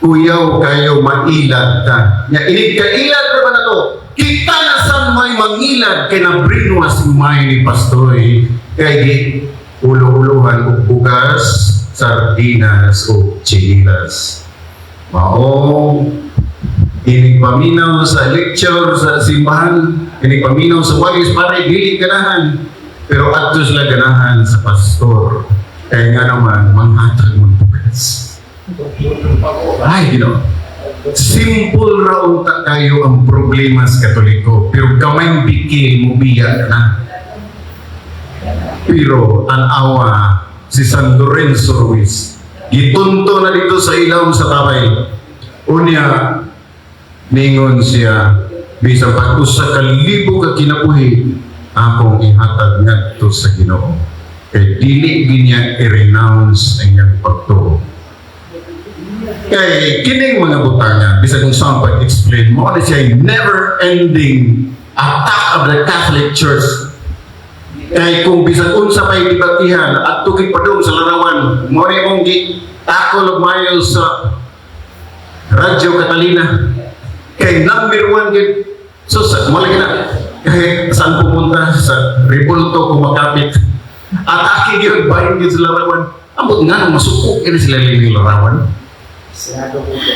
kuyaw kayo, mailad ta. Nya inig kailad ra ba na to? Kita na san may mangilad kay na brainwash may ni pastoy kay gi ulo-uluhan og bugas, sardinas o chinilas. Maong inig paminaw sa lecture sa simbahan, inig paminaw sa walis, pare, dili ganahan. Pero adto sila ganahan sa pastor. Kaya nga naman, manghatag mo bugas. Ay, simple ra unta kayo ang problema sa Katoliko, pero gamay biki mo biya na. Pero tan-awa si San Lorenzo Ruiz. Gitunto na dito sa ilawom sa tabay. Unya, ningon siya, bisan pag usa ka libo ka kinabuhi, Akong ihatag ngadto sa Ginoo. Kay dili ginya i-renounce ang iyang pagtuo. Kay kining mga butanga, bisag kung saan pag-explain mo, ano siya never-ending attack of the Catholic Church. Kay kung bisag unsa pa debatihan at tukig padung sa larawan, mo ni mong gi takol og mayo sa Radyo Catalina. Kay number one gid. So, sa, wala na. Kahit saan pumunta, sa Rebulto, kumakapit. Atake gyud, bahin gyud sa larawan. Ambot nga nang masuko kini sila ning larawan. Sirado ko po.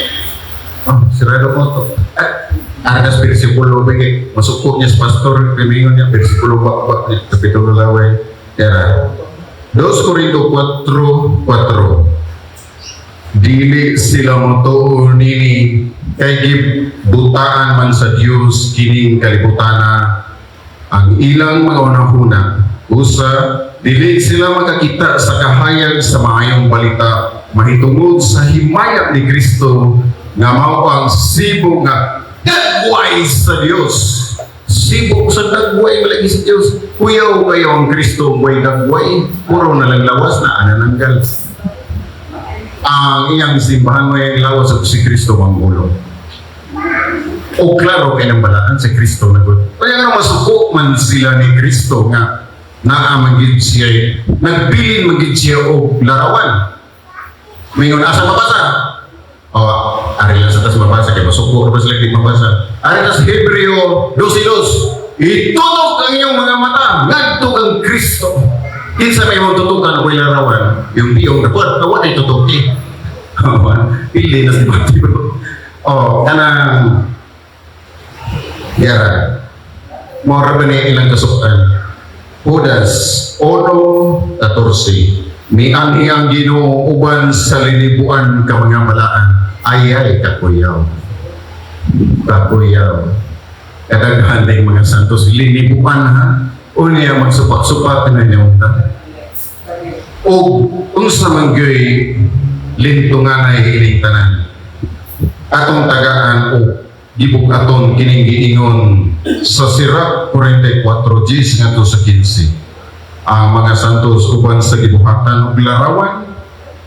Oh, sirado ko to. At argas bersikulo ba kay masuko niya sa pastor, pimingon niya bersikulo ba ba niya kapitulo laway. Kaya 2 Corinto 4:4. Dili sila motuo nini kay gibutaan man sa Dios kining kalibutana ang ilang mga unahuna. Usa, dili sila makakita sa kahayag sa maayong balita mahitungod sa himaya ni Kristo nga mao ang sibo nga dagway sa Dios. Sibo sa dagway malagi sa Dios. Kuyaw kayo ang Kristo way dagway, puro na lang lawas na anananggal. Ang iyang simbahan mo yung lawas ug si Kristo ang ulo. O klaro kay nang balaan si Kristo na gud. Kaya nga masuko man sila ni Kristo nga naa man gid siya, nagbilin man gid siya og larawan. Mingon asa mabasa? O, ari lang sa tas mabasa kay masuko ra ba sila di mabasa. Ari tas Hebreo 12:2. Itutok ang iyong mga mata ngadto kang Kristo. Kinsa may imong tutukan o larawan? Yung iyong dapat awa ay tutuki. Pili na si Mateo. O, kanang Yara. Mora ba ni ilang kasukan? Judas 1:14. Mianhi ang Ginoo uban sa linibuan ka mga balaan. Ay ay kakuyaw. Kakuyaw. Kadaghan din mga santos linibuan ha. Unya magsupak-supak na niyo ta. Og unsa man gyoy lintunganay ining tanan. Atong tagaan og gibug-aton kining giingon sa Sirach 44 Gs ngadto sa 15. Ang mga santos uban sa gibuhatan og larawan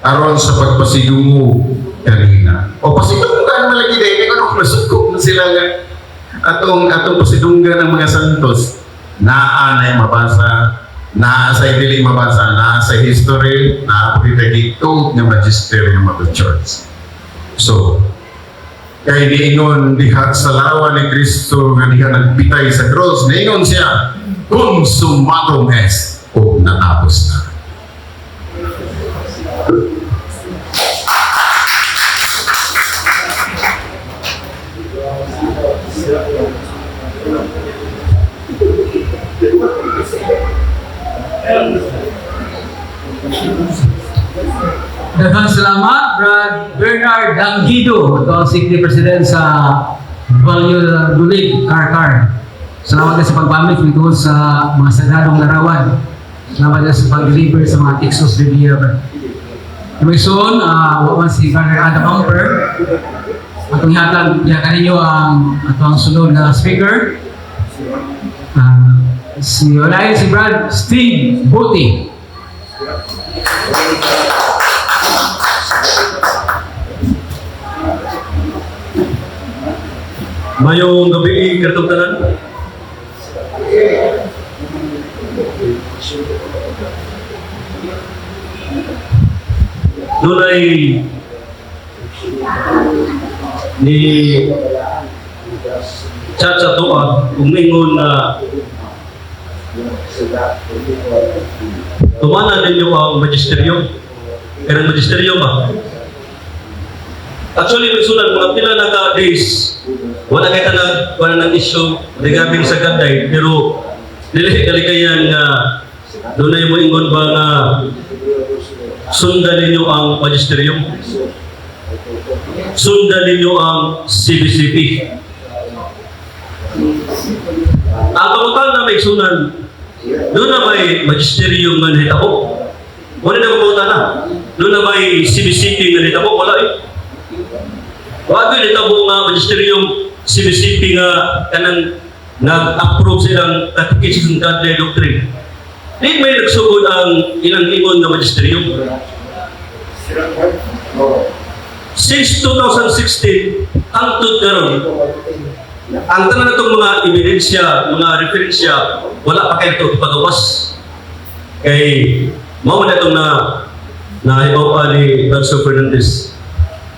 aron sa pagpasidungog kanina. O pasidunggan malagi dahil kung masuko na sila nga atong atong pasidunggan ng mga santos, naa na mabasa, naa sa dili mabasa, naa sa history, naa po kita gituot nga magisterium of the church. So kay niingon diha sa larawan ni Kristo nga diha nagpitay sa cross, niingon siya, "Consummatum est," o natapos na. Daghang salamat, Brad Bernard Danguido, ito ang City President sa Valladolid, Carcar. Salamat din sa pagpamit nito sa mga sagradong larawan. Salamat din sa pag-deliver sa mga Texas Riviera. Brad. Anyway, soon, wa man si Brother Adam Amper. Atong ihatag diha kaninyo ang atong sunod na speaker. Si wala si Brad Steve Buti. Mayong gabi, katong tanan. Dunay ni chat sa tuwa kung ingon na tumanan ninyo ang magisterium. Pero ang magisterium ba? Actually, may sulat, mga pila na ka days, wala kay tanag, wala nang issue regarding sa God died, pero dili kalikayan nga dunay mo ingon ba nga sundan ninyo ang magisterium, sundan ninyo ang CBCP. Ang pangutan na may sunan, doon na may magisterium nga nahitabo? Wala na pangutan na. Doon na may CBCP nga nahitabo? Wala eh. Wag yun itabo nga magisterium CBCP nga kanang Nag-approve silang Catechism and Godly Doctrine. Di may nagsugod ang ilang ingon nga magisterium. Since 2016, hangtod karon, ang tanan natong mga ebidensya, mga referensya, wala pa kayo ito ipagawas. Kay mao na itong na nahibaw ni Brad Fernandez.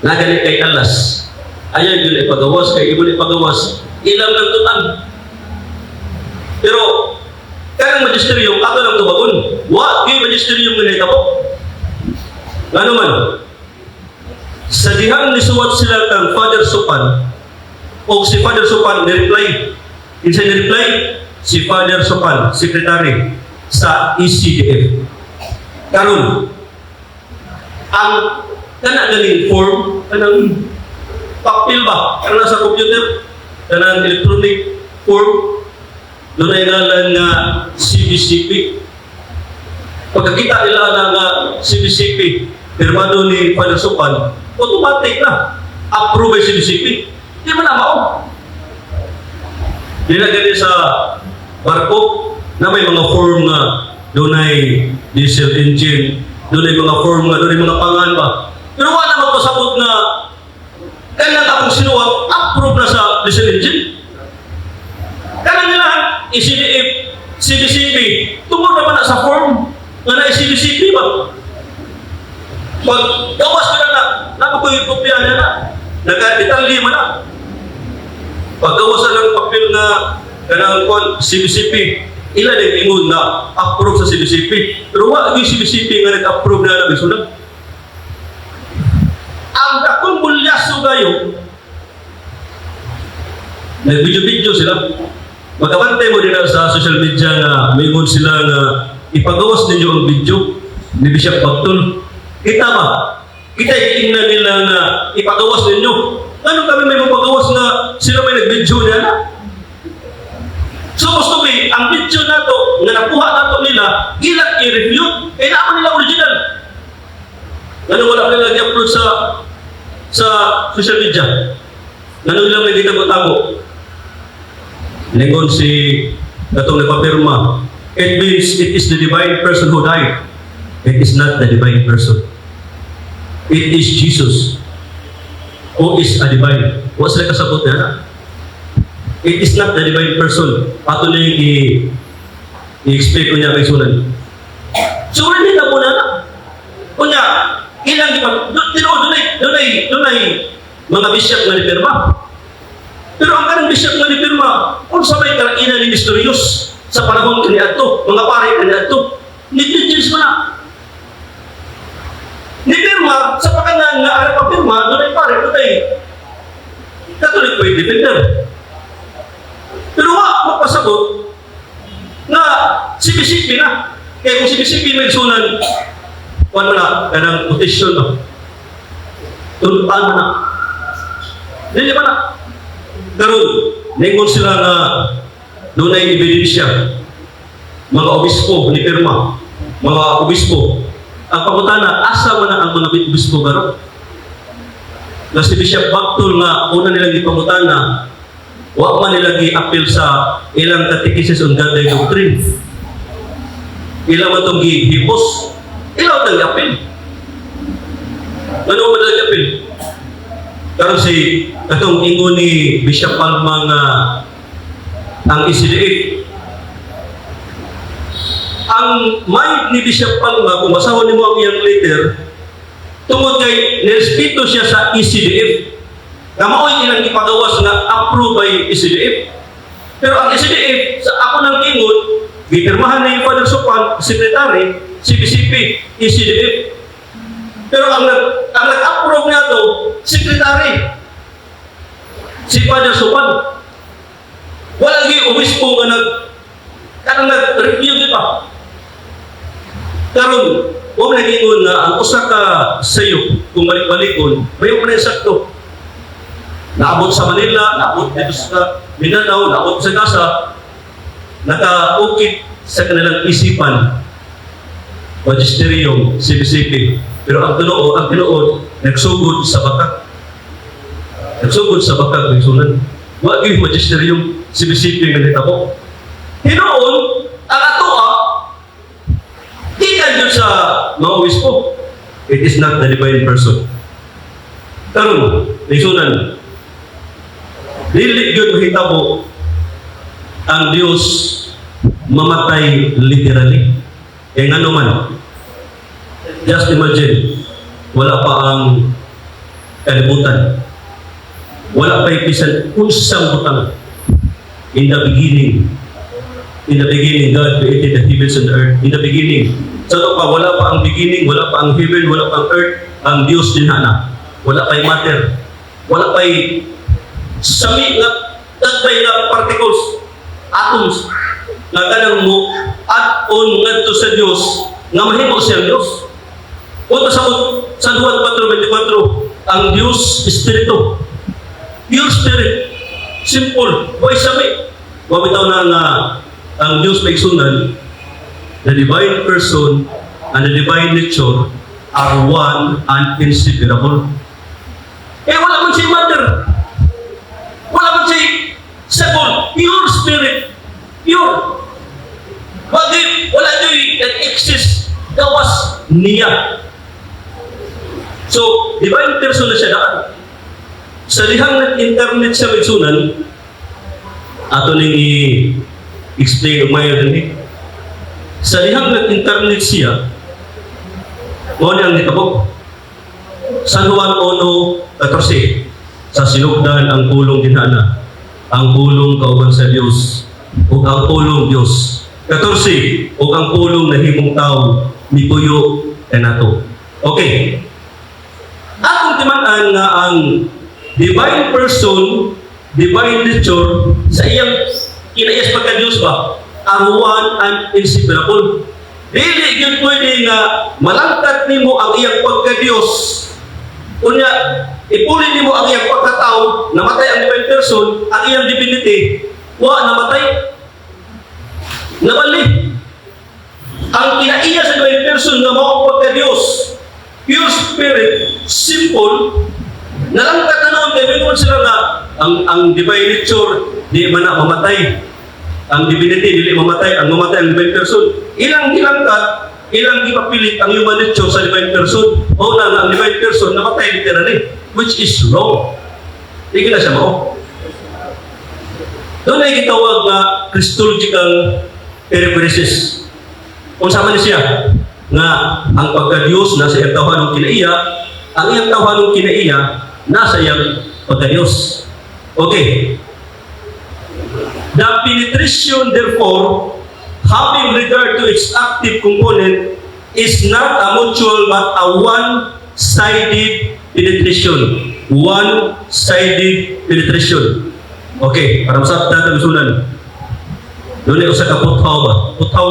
Nagali kay alas. Ayaw yun ipagawas, kay imo ipagawas, ilang lang tutan. Pero, kanang magisterium, ato lang tubagon. Wa, gyud magisterium nga nahitabo. Ngano man, sa dihang nisuwat sila kang Father Supan, o si Father Supan ni-reply. Kinsa ni-reply? Si Father Supan, secretary sa ECDF. Karon, ang kana ganing form, kanang papel ba? Kanang sa computer, kanang electronic form, doon ay ngalan nga CBCP. Pagkakita nila na nga CBCP, pirmado ni Father Supan, automatic na. Approve by CBCP. Di man na mao. Di na gani sa barko na may mga form nga dunay diesel engine, dunay mga form nga dunay mga pangan ba. Pero wala magpasabot na kailan akong sinuwat, approve na sa diesel engine. Kanang nila, ECDF, CBCP, tungod naman na sa form nga na CBCP ba? Pag gawas ka na na, napakoy kopya niya na, nagka-detalye man na. Pag gawas na ng papel na kanang kwan, CBCP, ila na ingon na approve sa CBCP. Pero wa yung CBCP nga nag-approve na na sunod. Ang dakong bulyaso gayo, nag-video-video sila. Magabantay mo din na sa social media nga mingon sila nga ipagawas ninyo ang video ni Bishop Bactol. Kita ba? Kita iingnan nila nga ipagawas ninyo. Ano kami may mapagawas nga sila may nag-video niya na? Supposed to be, ang video nato, nga nakuha nato nila, ilang i-review, eh naman nila original. Ano wala nila i-upload sa social media? Ano nila may gitago-tago? Ningon si katong nagpapirma, it means it is the divine person who died. It is not the divine person. It is Jesus who is a divine. Wa sila kasabot na. It is not the divine person. Ato na yung i-explain ko niya kay Sunan. So, hindi na po na na. Kunya, ilang di ba, tinuod, dunay mga bishop nga nipirma. Pero ang kanang bishop nga nipirma, unsa may karaina ni Nestorius sa panahon kaniadto, mga pare kaniadto, negligence man na. Nipirma, sa pakanan nga ara pa pirma, dunay pare, dunay Catholic Faith Defender. Pero wa magpasabot na CBCP na. Kaya kung CBCP may sunan, kuan mo na, kanang quotation ba? Tuntuan mo na. Dili ba na? Karon, ningon sila nga dunay ebidensya. Mga obispo ni pirma, mga obispo. Ang pangutana, asa man na ang mga obispo garo? Na si Bishop Bactol nga una nilang gipangutana, wa man nila gi-appeal sa ilang catechesis on Godly doctrine. Ilang man itong gihipos, ilang itong gi-appeal. Ano man nila gi-appeal? Karon si katong ingon ni Bishop Palma nga ang ECDF, ang mind ni Bishop Palma, kung basahon nimo ang iyang letter, tungod kay nirespeto siya sa ECDF nga mao'y ilang ipagawas nga approved by ECDF. Pero ang ECDF, sa ako nang ingon, gipirmahan ni Father Supan, Secretary, CBCP, ECDF. Pero ang nag-approve niya to, Secretary, si Father Supan. Wala gi obispo nga kanang nag-review di ba? Karon, wa man nag-ingon nga ang usa ka sayo kung balik-balikon, bayo man na sakto. Naabot sa Manila, naabot dito sa Mindanao, naabot sa Gaza, nakaukit sa kanilang isipan, Magisterium, CBCP. Pero ang tinuod, nagsugod sa bakak. Nagsugod sa bakak, may sunan. Wa gyud magisterium. CBCP nga nitabo. Hinuon, ang atoa, gikan yun sa mga obispo. It is not the divine person. Karon, lisunan, dili gyud mahitabo ang Dios mamatay literally. Eh ngano man, just imagine, wala pa ang kalibutan. Wala pa bisan unsang butang. In the beginning, God created the heavens and the earth. In the beginning. Sa to pa, wala pa ang beginning, wala pa ang heaven, wala pa ang earth, ang Diyos din na. Wala pa'y matter. Wala pa'y sami nga tatay nga particles, atoms, nga kanang mo add on ngadto sa Dios nga mahimo siyang Dios. Punta sa San Juan 4:24, ang Dios Espiritu. Pure spirit. Simple. Way sami. Wa bitaw na nga ang Dios may sunan, the divine person and the divine nature are one and inseparable. Eh, wala man siya matter. Wala man siya second. Pure spirit. Pure. Wag wala dyo'y nag-exist gawas niya. So, divine person na siya daan. Sa dihang nag-incarnate siya, migsunan, ato ning i-explain og mayo dinhi. Sa dihang nag-incarnate siya, mao ni ang nitabo. San Juan 1:14, "Sa sinugdan ang Pulong dinhana. Ang Pulong kauban sa Dios ug ang Pulong Dios." 14, "Ug ang Pulong nahimong tao, mipuyo kanato." Okay. Atong timan-an nga ang divine person, divine nature, sa iyang kinaiya sa pagka-Diyos ba, are one and inseparable. Dili gyud pwede nga malangkat nimo ang iyang pagka-Diyos. Unya, ipuli nimo ang iyang pagkatao, namatay ang divine person, ang iyang divinity, wa namatay. Nabali. Ang kinaiya sa divine person nga mao ang pagka-Diyos, pure spirit, simple, nalangkat na noon, kaya mingon sila nga, ang divine nature, di man na mamatay. Ang divinity, dili mamatay. Ang mamatay ang divine person. Ilang gilangkat, ilang gipapilit ang human nature sa divine person. O na nga, ang divine person namatay literally, which is wrong. Di na siya mao. Doon ay gitawag nga Christological perichoresis. Kung sama ni siya, nga ang pagka-Diyos nasa iyang tawhanong kinaiya, ang iyang tawhanong kinaiya nasa iyang pagka-Diyos. Okay. The penetration, therefore, having regard to its active component, is not a mutual but a one-sided penetration. One-sided penetration. Okay, para masabtan ta misunan. Doon ay usa ka puthaw ba? Puthaw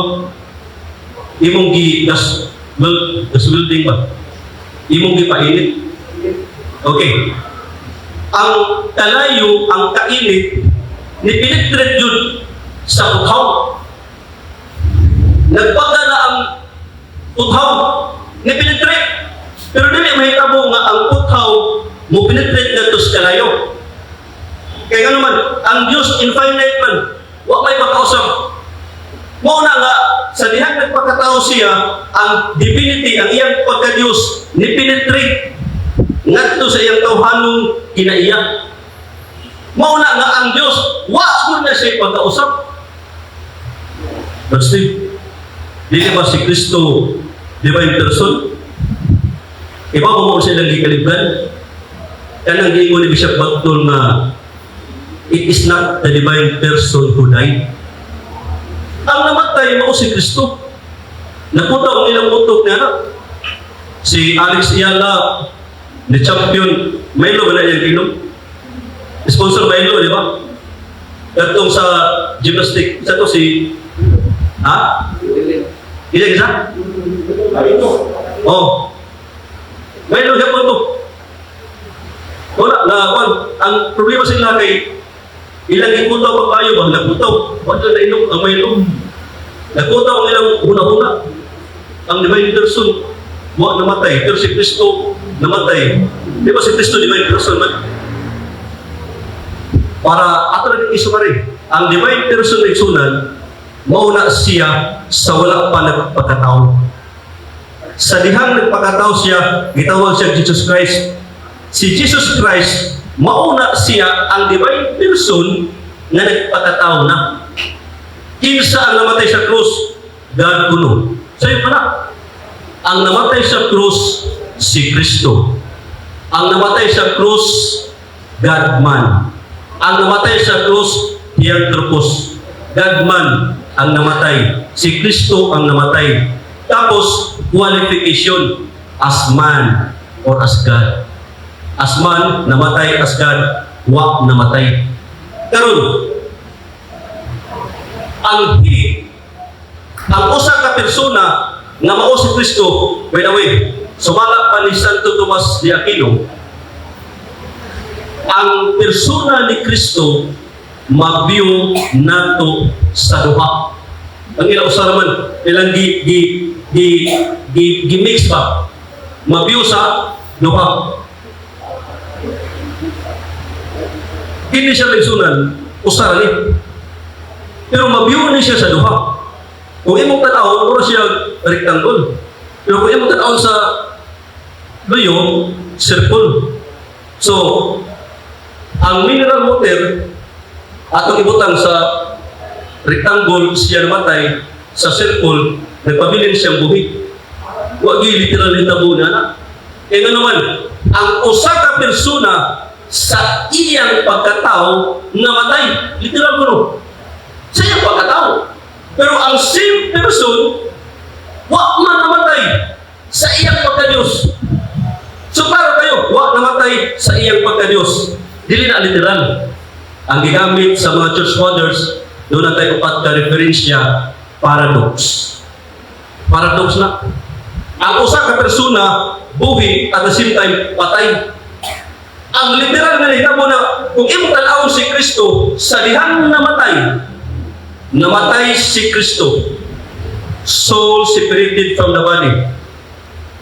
imong gi gas well, gas welding ba? Imong gipainit. Okay. Ang kalayo, ang kainit, ni penetrate yun sa puthaw. Nagbaga na ang puthaw, ni penetrate. Pero dili mahitabo nga ang puthaw mo penetrate ngadto sa kalayo. Kaya nga naman, ang Diyos infinite man, wa may makausap. Mao na nga, sa dihang nagpakatao siya, ang divinity, ang iyang pagka-Diyos, ni penetrate ngadto sa iyang tawhanong kinaiya. Mao na nga ang Diyos, wa ko na siya pagkausap. But still, dili ba si Kristo divine person? Iba ba mo sa ilang gikalibgan? Kanang giingon ni Bishop Bagdol nga it is not the divine person who died. Ang namatay mao si Kristo. Naputa ang ilang utok niya na. Si Alex Eala, ni champion, Milo ba na iyang inom? Sponsor Milo, di ba? Katong sa gymnastic, isa to si... Ha? Isa isa? Oh. Milo siya po to. Wala, na, kwan, ang problema sila kay ilang giputaw pagkayo ba? Nagputaw. Wala na inom ang Milo. Nagputaw ang ilang huna-huna. Ang divine person, wa namatay. Pero si Kristo namatay. Di ba si Kristo divine person man? Para ato na isu ka rin. Ang divine person, igsunan, mao na siya sa wala pa nagpakatao. Sa dihang nagpakatao siya, gitawag siya Jesus Christ. Si Jesus Christ, mao na siya ang divine person nga nagpakatao na. Kinsa ang namatay sa krus? God kuno. Sayo pa na. Ang namatay sa krus, si Kristo. Ang namatay sa krus, God-man. Ang namatay sa krus, Theanthropos. God-man ang namatay. Si Kristo ang namatay. Tapos, qualification as man or as God. As man, namatay; as God, wa namatay. Karon, ang he, ang usa ka persona nga mao si Kristo, by the way, sumala pa ni Santo Tomas de Aquino, ang persona ni Kristo mabiyo nato sa duha. Ang ila usa naman ilang gi gi gi gi, gi mix ba? Mabiyo sa duha. Kini siya, igsunan, usa ra ni. Pero mabiyo ni siya sa duha. Kung imong tan-awon, mura siya rectangle. Pero kung imong tan-awon sa luyo, circle. So, ang mineral water, atong ibutang sa rectangle, siya namatay; sa circle, nagpabilin siyang buhi. Wa gyud literal hitabo na na. Kaya nga naman, ang usa ka persona sa iyang pagkatao namatay. Literal ko no. Sa iyang pagkatao. Pero ang same person, wa man namatay sa iyang pagka-Diyos. So para kayo, wa namatay sa iyang pagka-Diyos. Dili na literal. Ang gigamit sa mga church fathers, duna tay upat ka referensya, paradox. Paradox na. Ang usa ka persona, buhi, at the same time, patay. Ang literal nga nahitabo na kung imong tan-awon si Kristo sa dihang namatay, namatay si Kristo. Soul separated from the body.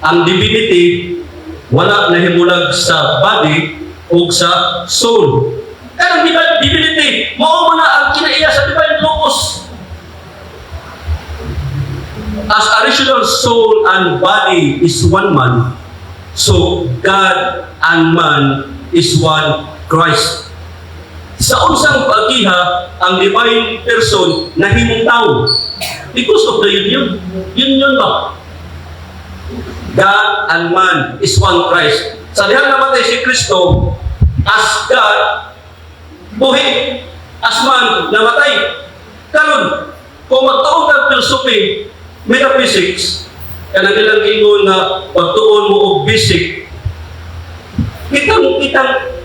Ang divinity wala nahimulag sa body o sa soul. Kaya ang divinity, mao man na ang kinaiya sa divine logos. As a rational soul and body is one man, so God and man is one Christ. Sa unsang pagkiha, ang divine person nahimong tao because of the union. Union ba? God and man is one Christ. Sa dihang namatay si Kristo, as God, buhi; as man, namatay. Karon, kung magtuon kag philosophy, metaphysics, kanang ilang ingon nga pagtuon mo og basic,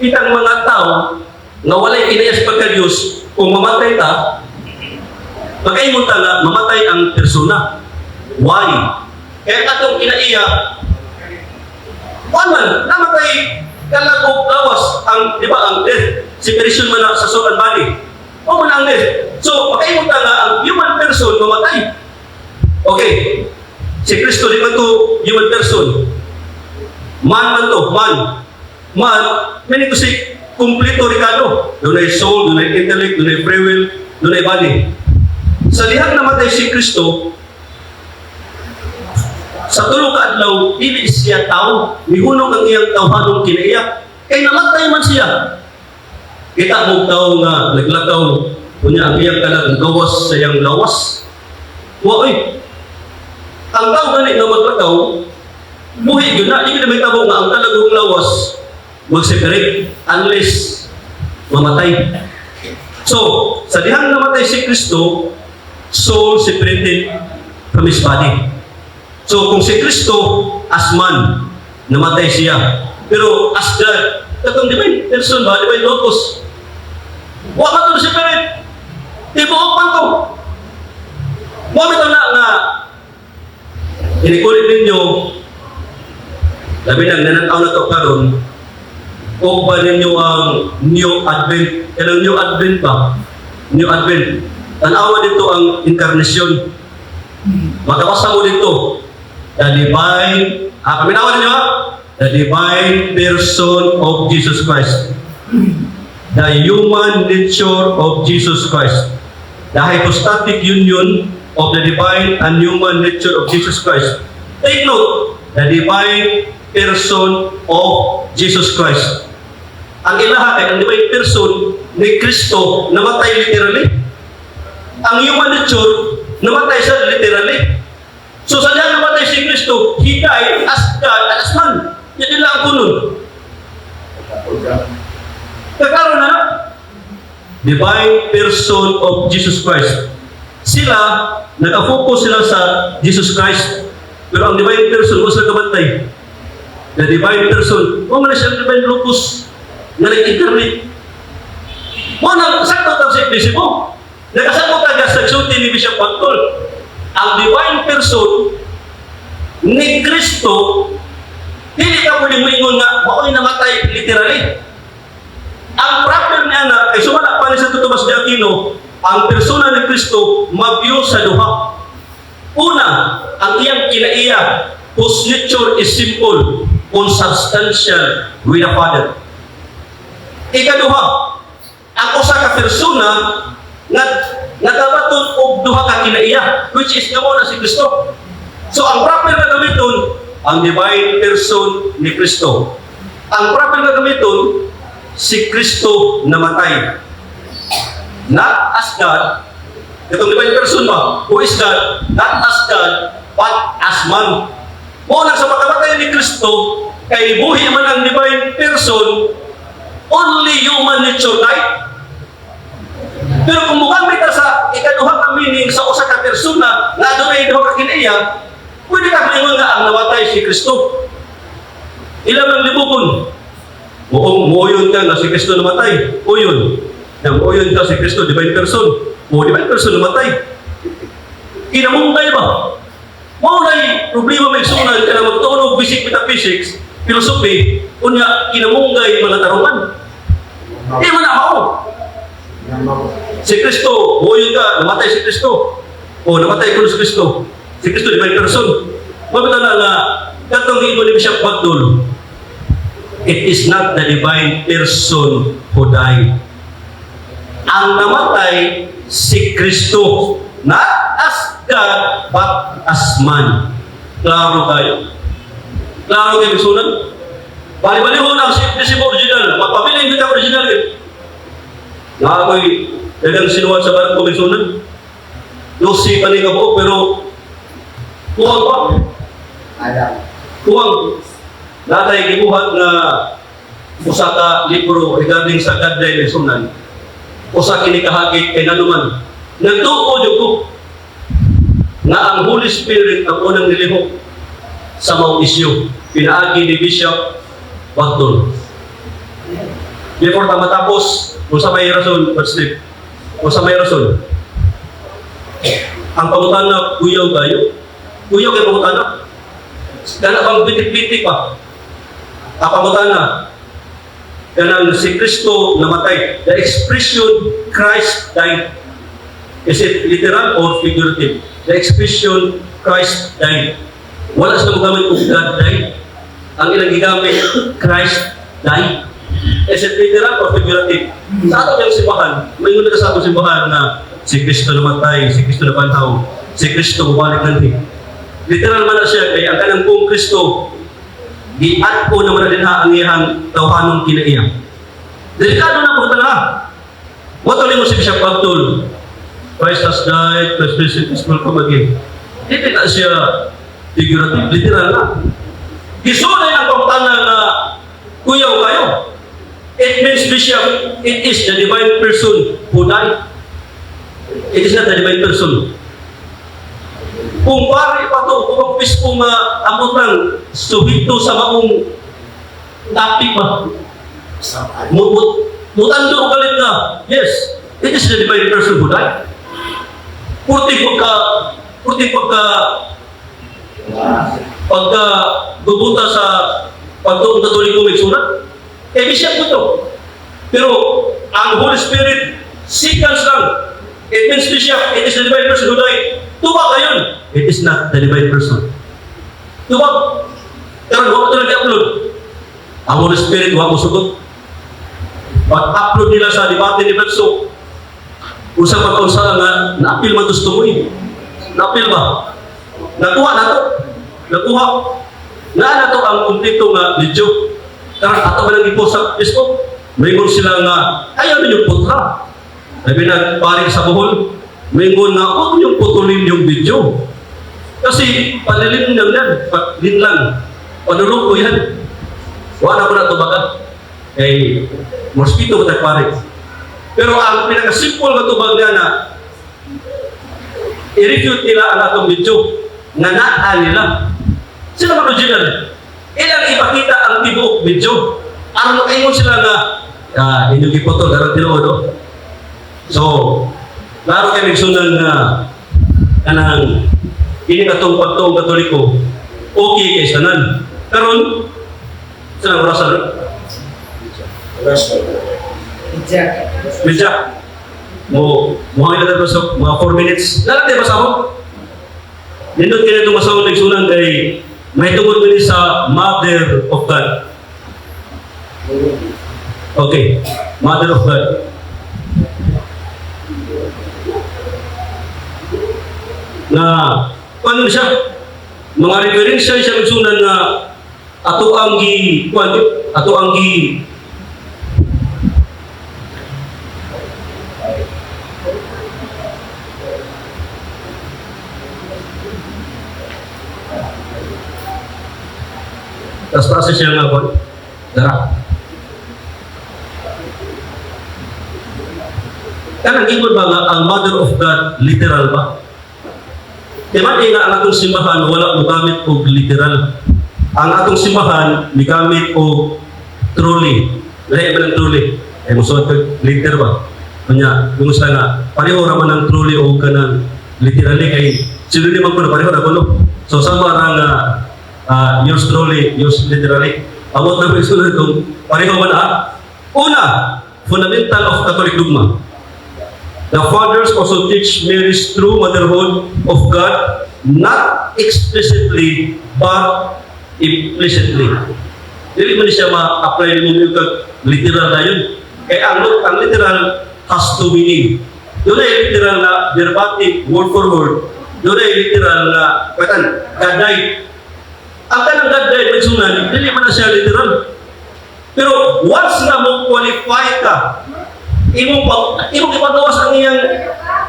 kitang mga tao nga walay kinaiya sa pagka-Diyos, kung mamatay ta, pagkaingon ta nga, mamatay ang persona. Why? Kaya katong kinaiya, one man, namatay kalag og lawas ang, di ba, ang death, separation man na sa soul and body. O man ang death. So, pagkaingon ta nga, ang human person mamatay. Okay. Si Kristo di man to human person. Man man to, man. Man, meaning to say, kumpleto rekado. Dunay soul, dunay intellect, dunay free will, dunay body. Sa dihang namatay si Kristo, sa tulo ka adlaw, dili siya tao, mihunong ang iyang tawhanong kinaiya. Kay namatay man siya. Kita mo tao nga naglakaw, unya ang iyang kalag gawas sa iyang lawas. Wa oy. Ang tao gani nga maglakaw, buhi gyud na, di gyud mahitabo nga ang kalag ug lawas mag-separate unless mamatay. So, sa dihang namatay si Kristo, soul separated from his body. So, kung si Kristo as man, namatay siya. Pero as God, katong divine person ba, divine logos, wa man to separate. Tibuok man to. Mo bitaw na nga inikulit ninyo, labi nang nananaw na to karon, o ba ninyo ang New Advent, kanang New Advent ba? New Advent. Tanawa dito ang inkarnasyon. Makabasa mo dito, the divine, paminawa ninyo ha? The divine person of Jesus Christ. The human nature of Jesus Christ. The hypostatic union of the divine and human nature of Jesus Christ. Take note, the divine person of Jesus Christ. Ang ilaha kay ang divine person ni Kristo namatay literally. Ang human nature namatay siya literally. So sa diyan namatay si Kristo, He died as God and as man. Yan nila ang kunon. Kaklaro na na. Divine person of Jesus Christ. Sila, nag-focus sila sa Jesus Christ. Pero ang divine person, wala sila kabantay. The divine person, mao man siya ang divine locus na nag-incarnate. Mao na, sakto ang si mo. Nakasabot ka sa sulti ni Bishop Pagtol. Ang divine person ni Kristo, dili ka pwedeng maingon nga, mao'y namatay literally. Ang proper niya na, kay sumala pa ni Santo Tomas de Aquino, ang persona ni Kristo mabyo sa duha. Una, ang iyang kinaiya, whose nature is simple, consubstantial with the Father. Ikaduha, ang usa ka persona nga nagabaton og duha ka kinaiya, which is nga mao na si Kristo. So ang proper na gamiton, ang divine person ni Kristo. Ang proper na gamiton, si Kristo namatay. Not as God, itong divine person ba? Who is God? Not as God, but as man. Mao na sa pagkamatay ni Kristo, kay buhi man ang divine person, only human nature died. Pero kung mugamit ka sa ikaduha ka meaning sa usa ka persona na adunay duha ka kinaiya, pwede ka maingon nga ang namatay si Kristo. Ilang ang libukon? Muong muoyon ka nga si Kristo namatay. Uyon. Na muoyon ka si Kristo, divine person. O divine person namatay. Kinamungkay ba? Mao na'y problema may sunan ka na magtuon og basic metaphysics, philosophy, unya kinamungkay mga tarungan. Di man na mao. Si Kristo, muoyon ka, namatay si Kristo. O namatay ko si Kristo. Si Kristo, divine person. Mabita na nga, katong giingon ni Bishop Bagdol, it is not the divine person who died. Ang namatay si Kristo, not as God, but as man. Klaro tayo. Klaro kayo, sunan. Bali-balihon ang si original. Magpabilin kita original. Eh. Na ako'y dagang sinuwat sa barko may sunan. 12 pa ni kabuok, pero kuwang pa. Alam. Kuwang. Natay gibuhat nga usa ka libro regarding sa guideline ng sunan. Usa kini kahagit kay nanuman. Nagtuo jud ko nga ang Holy Spirit ang unang nilihok sa maong isyu. Pinaagi ni Bishop Bagdol. Before ta matapos, kung sa may rason, but sleep. Kung sa may rason, ang pangutana, kuyaw tayo. Kuyaw kay pangutana. Kana bang bitik-bitik pa? Ang pangutana, kanang si Kristo namatay. The expression "Christ died." Is it literal or figurative? The expression "Christ died." Wala sila magamit og "God died." Ang ilang gigamit, "Christ died." Is it literal or figurative? Sa ato yung simbahan, may na sa atong simbahan na si Kristo namatay, si Kristo nabanhaw, si Kristo bumalik nanhi. Literal man na siya, kay ang kanang buong Kristo, giat ko naman na dinha ang iyang tawhanong kinaiya. Delikado na po talaga. What mo si Bishop Abdul? "Christ has died, Christ risen, Christ will come again." Hindi na siya figurative, literal na. Gisulay ang pangutana na kuyaw kayo. It means, Bishop, it is the divine person who died. It is not the divine person. Kung pare pa to, kung magpispo nga amot lang, suhito sa maong topic ba? Mutando galit na, yes, it is the divine person who died. Purti pagka gubuta sa pagtuong Katoliko may sulat. Eh, bishop ko to. Pero, ang Holy Spirit, seconds lang. It means, Bishop, it is the divine person who died. Tubag kayon. It is not the divine person. Tubag. Pero huwag ito nag-upload. Ang Holy Spirit, huwag mo sugot. Pag-upload nila sa debate ni Verso, usa pa ka usa nga naapil man gusto mo eh. Naapil ba? Nakuha na to. Nakuha. Naa na to ang kumpleto nga video. Karang ato ba nang i-post sa Facebook? Mayroon sila nga, ayaw ninyong putra. Sabi na, pare sa Bohol, mayroon nga, huwag ninyong putulin yung video. Kasi palilin lang yan, palilin lang. Panulog ko yan. Wala ko na tubagan. Eh, mosquito ba tayo pare? Pero ang pinaka-simple nga tubag niya na i-refute nila ang atong video nga naa nila. Sila man original. Ilang ipakita ang tibuok video. Aron makaingon sila nga inyong giputol aron tinuod, oh. So, klaro kay migsunan nga kanang ini katong pagtuong Katoliko okay kay sanan. Karon sa oras na Jack. Medya. Mo mo na sa mga 4 minutes. Lalat di ba sa ako? Nindot kini itong masawang nagsunan kay may tungod ni sa Mother of God. Okay, Mother of God. Na paano siya? Mga referensya siya nagsunan na ato ang gi kuan ato ang gi Tapos taas siya nga kuan. Dara. Kanang ingon ba nga ang Mother of God literal ba? Di ba nga ang atong simbahan wala mogamit og literal. Ang atong simbahan migamit og truly. Lahi ba ng truly? Eh musuot kag liter ba? Kanya, kung nga pareho ra man ang truly o kanang literally kay synonym man ko na pareho ra kuno. So sama ra nga yours truly, yours literally. Amot na ko sulod kung pareho man ah. Una, fundamental of Catholic dogma. The fathers also teach Mary's true motherhood of God, not explicitly, but implicitly. Dili man siya ma-apply mo yung kag literal na yun. Kaya ang literal has two meaning. Doon ay literal na verbatim, word for word. Doon ay literal na, kaitan, God died. Ang kanang God died, magsunan, dili man na siya literal. Pero once na mo qualify ka, imong ipagawas ang iyang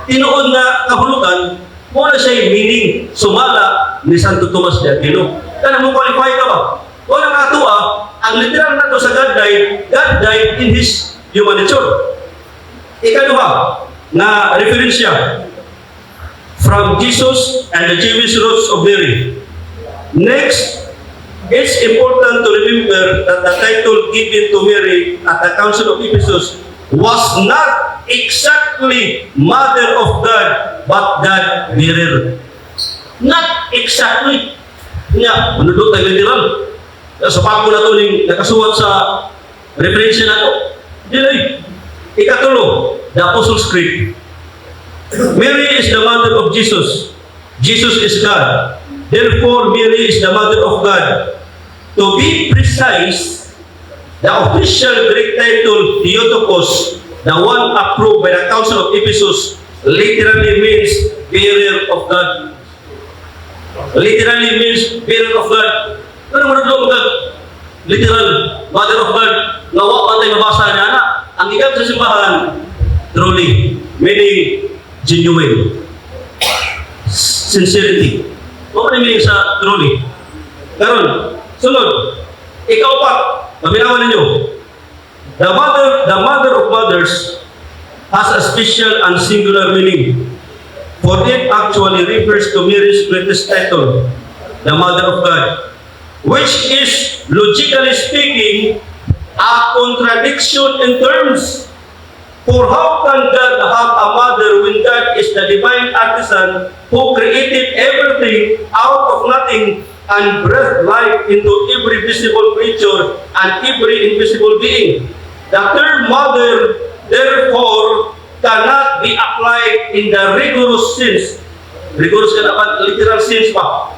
tinuod nga kahulugan, mo na siya meaning sumala ni Santo Tomas de Aquino. Kana mo qualify ka ba? Wala nga ato ang literal nato sa God died in His human nature. Ikaduha na referensya from Jesus and the Jewish roots of Mary. Next, it's important to remember that the title given to Mary at the Council of Ephesus was not exactly Mother of God, but God bearer. Not exactly. Nga, manudot ang literal. Sa pako na ito ning nakasuwat sa referensya na to. Dili. Ikatulo, the Apostles' Creed. Mary is the mother of Jesus. Jesus is God. Therefore, Mary is the mother of God. To be precise, the official Greek title Theotokos, the one approved by the Council of Ephesus, literally means bearer of God. Literally means bearer of God. Ano mo naglo? Literal, mother of God, nga wa pa tayo mabasa niya na. Ang gigamit sa simbahan, truly, meaning genuine. Sincerity. Wa man meaning sa truly. Karon, sunod, ikaw pa, paminawan ninyo. The mother of mothers has a special and singular meaning. For it actually refers to Mary's greatest title, the Mother of God, which is, logically speaking, a contradiction in terms. For how can God have a mother when God is the divine artisan who created everything out of nothing and breathed life into every visible creature and every invisible being? The term mother, therefore, cannot be applied in the rigorous sense. Rigorous ka dapat, literal sense pa.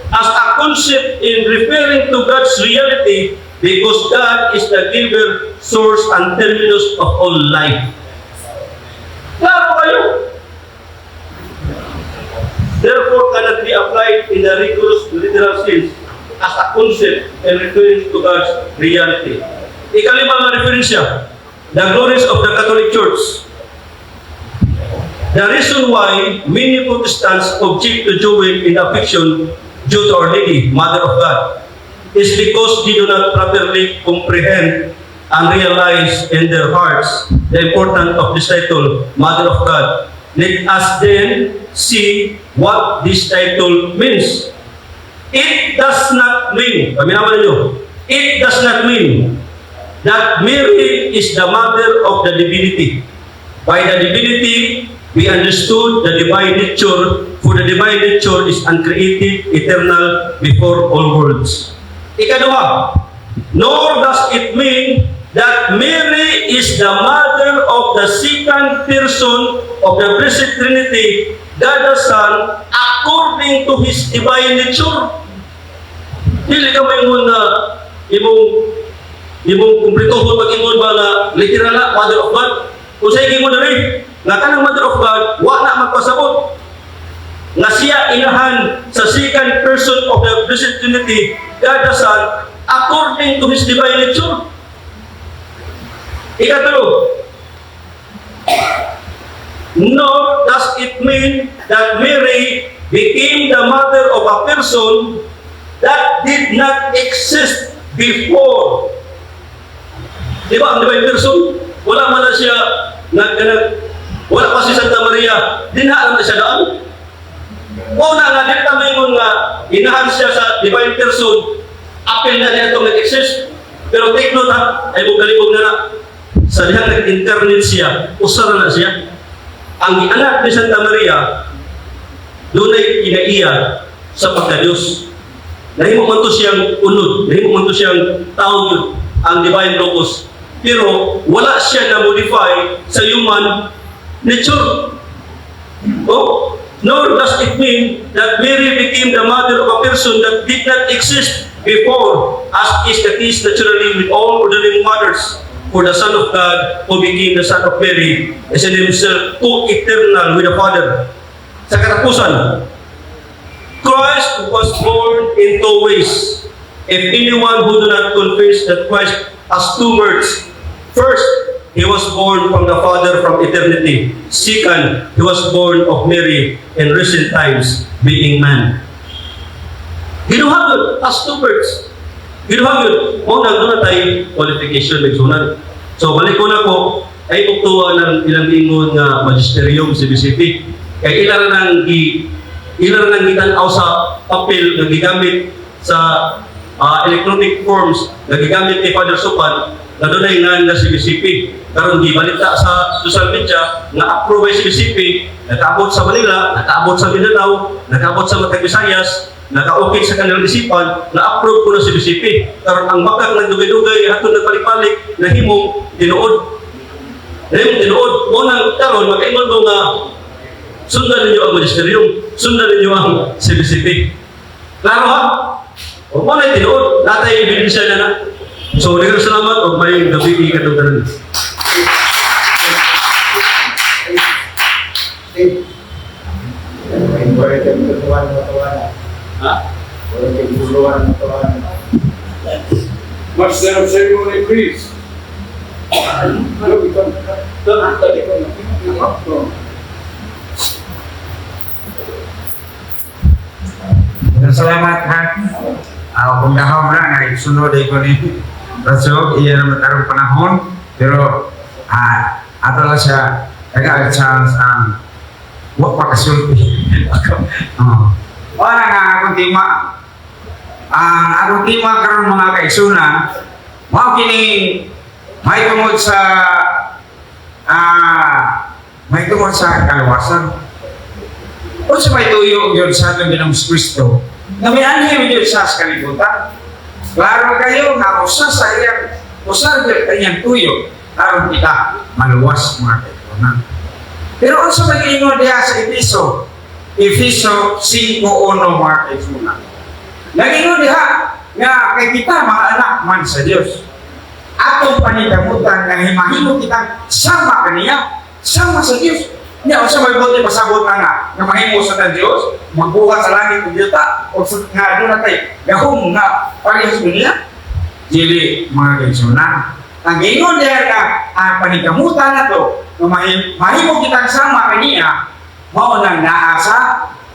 As a concept in referring to God's reality. because God is the giver, source, and terminus of all life. Klaro kaayo. Therefore, cannot be applied in the rigorous literal sense as a concept and referring to God's reality. Ikalima nga referensya, the glories of the Catholic Church. The reason why many Protestants object to join in the affection due to Our Lady, Mother of God, is because they do not properly comprehend and realize in their hearts the importance of this title, Mother of God. Let us then see what this title means. It does not mean, paminawan ninyo, it does not mean that Mary is the mother of the divinity. By the divinity, we understood the divine nature, for the divine nature is uncreated, eternal, before all worlds. Ikaduha, nor does it mean that Mary is the mother of the second person of the Blessed Trinity, God the Son, according to His divine nature. Dili ka maingon na imong kumpletohon pag-ingon ba nga literal na Mother of God. Kung sa ingon diri nga kanang Mother of God wa na magpasabot nga siya inahan sa second person of the Blessed Trinity, God the Son, according to His divine nature. Ikatulo, nor does it mean that Mary became the mother of a person that did not exist before. Di ba, ang divine person, wala man na siya, nag, wala pa si Santa Maria, dinha na siya daan. O na nga, di ta maingon nga, inahan siya sa divine person, apil na niya itong nag-exist. Pero take note ha, ay kalibog na na, sa dihang nag-incarnate siya, usa na na siya. Ang anak ni Santa Maria, dunay kinaiya sa pagka-Diyos. Nahimo man to siyang unod, nahimo man to siyang tao yun, ang divine logos. Pero wala siya na modify sa human nature. Oh, nor does it mean that Mary became the mother of a person that did not exist before, as is the case naturally with all ordinary mothers. For the Son of God, who became the Son of Mary, is in himself co-eternal with the Father. Sa katapusan, Christ was born in two ways. If anyone who do not confess that Christ has two births, first, he was born from the Father from eternity. Second, he was born of Mary in recent times, being man. Giduha has two births. Giduha yun. Mao na duna tay qualification, igsuonan. So balik ko na ko, ay tuktuwa ng ilang ingon nga magisterium CBCP. Kay ila ra nang gitan-aw sa papel nga gigamit sa electronic forms nga gigamit ni Father Supan nga dunay nga nga CBCP. Karon gibalita sa social media nga approve by CBCP, nakaabot sa Manila, nakaabot sa Mindanao, nakaabot sa matag Visayas, nakaukit sa kanilang isipan na approve ko na CBCP. Karon ang makak nagdugay-dugay hatod nagpalik-palik nahimong tinuod. Nahimong tinuod. Mao nang karon makaingon mo nga sundan ninyo ang magisterium, sundan ninyo ang CBCP. Klaro ha? O mao na tinuod, natay ebidensya na na. So, daghang salamat ug maayong gabii katong tanan. Steve. May tuwan mo tuwan. Ha? Tuwan mo tuwan. Master of ceremony, please. Look, ikaw. Ikaw. Salamat ha. Kung dahom na nga sunod ay ko ni Rasog, iya naman tarong panahon, pero ato lang siya taga chance ang wa pa kasulti. Oh. Wala nga akong tema. Ang akong tema karon, mga kaigsunan, mao kini may tungod sa kaluwasan. Unsa may tuyo gyud sa atong Ginoong Kristo nga mianhi gyud sa kalibutan? Klaro kayo nga usa gyud kanyang tuyo aron kita maluwas, mga kaigsunan. Pero unsa may giingon diha sa Efeso? Efeso 5:1, mga kaigsunan. Nagingon diha, Nga kay kita mga anak man sa Dios. Atong paningkamutan nga mahimo kita sama kaniya, sama sa Dios. Nya unsa may buot pasabot nga nga mahimo sa ta Dios, magbuhat sa langit ug yuta o sa nga aduna tay gahom nga parehas niya. Dili, mga kaigsuonan. Ang giingon diha nga ang paningkamutan nato nga mahimo kitang sama kaniya, mao nang naa sa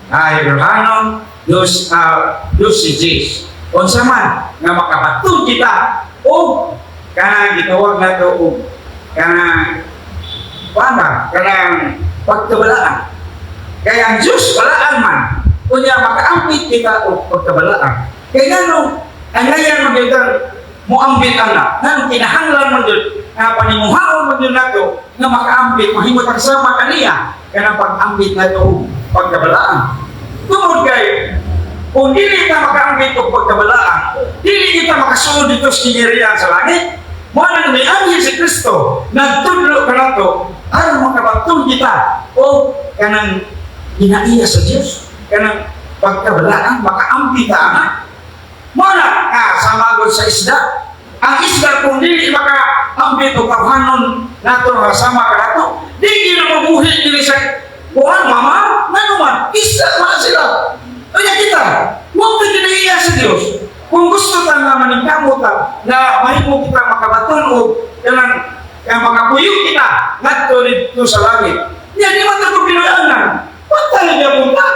Hebrahanon 12:10. Unsa man nga makabaton kita og kanang gitawag nato og kanang pana, kanang pagkabalaan. Kaya ang Diyos balaan man, unya makaambit kita og pagkabalaan. Kaya ngano ang ngayan man gyud moambit ana, nganong kinahanglan man gyud nga paninguhaon man gyud nato nga makaambit, mahimo tang sama kaniya kanang pag-ambit nato og pagkabalaan. Tungod kay kung dili ka makaambit og pagkabalaan, dili kita makasulod didto sa kingharian sa langit. Mao nang mianhi si Kristo, nagtudlo kanato aron makabaton kita og kanang ginaiya sa Dios, kanang pagkabalaan, makaambit ta ana. Mao na ka sama gud sa isda. Ang isda kung dili makaambit og tawhanon nato nga sama kanato, di gyud na mabuhi dili sa kuan mama, ngano man isda man sila. Kaya kita, huwag ta kinaiya sa Dios. Kung gusto ta nga maningkamot ta, na mahimo kita makabaton og kanang kaya makapuyong kita ngadto didto sa langit. Nya di man ta ko Pinoy-anan. Patay na punta.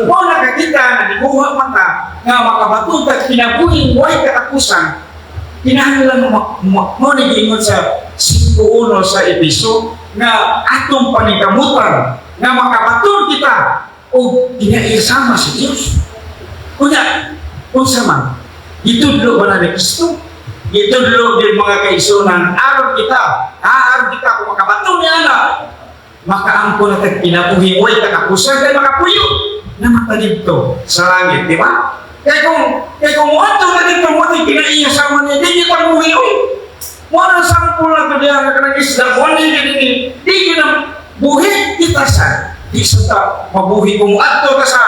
Mao na ka kita na nikuha man ta nga makabaton ta kinabuhing way katapusan. Kinahanglan mo mo ni giingon sa 5:1 sa Epeso nga atong paningkamutan nga makabaton kita og kinaiya sa Dios. Unya, unsa man, gitudlo ba na ni Kristo? Gitudlo din, mga kaigsuonan, aron kita, aron kita kung makabaton niya na, makaangkon na tag kinabuhi way katapusan kay makapuyo na mata didto sa langit, di ba? Kay kung muadto na didto mo kinaiya sa man niya, di kita muhi oy. Mo na sampol na to diha nga kanang isda, mo ni di di di na buhi kita sa di sa ta mabuhi kung muadto ka sa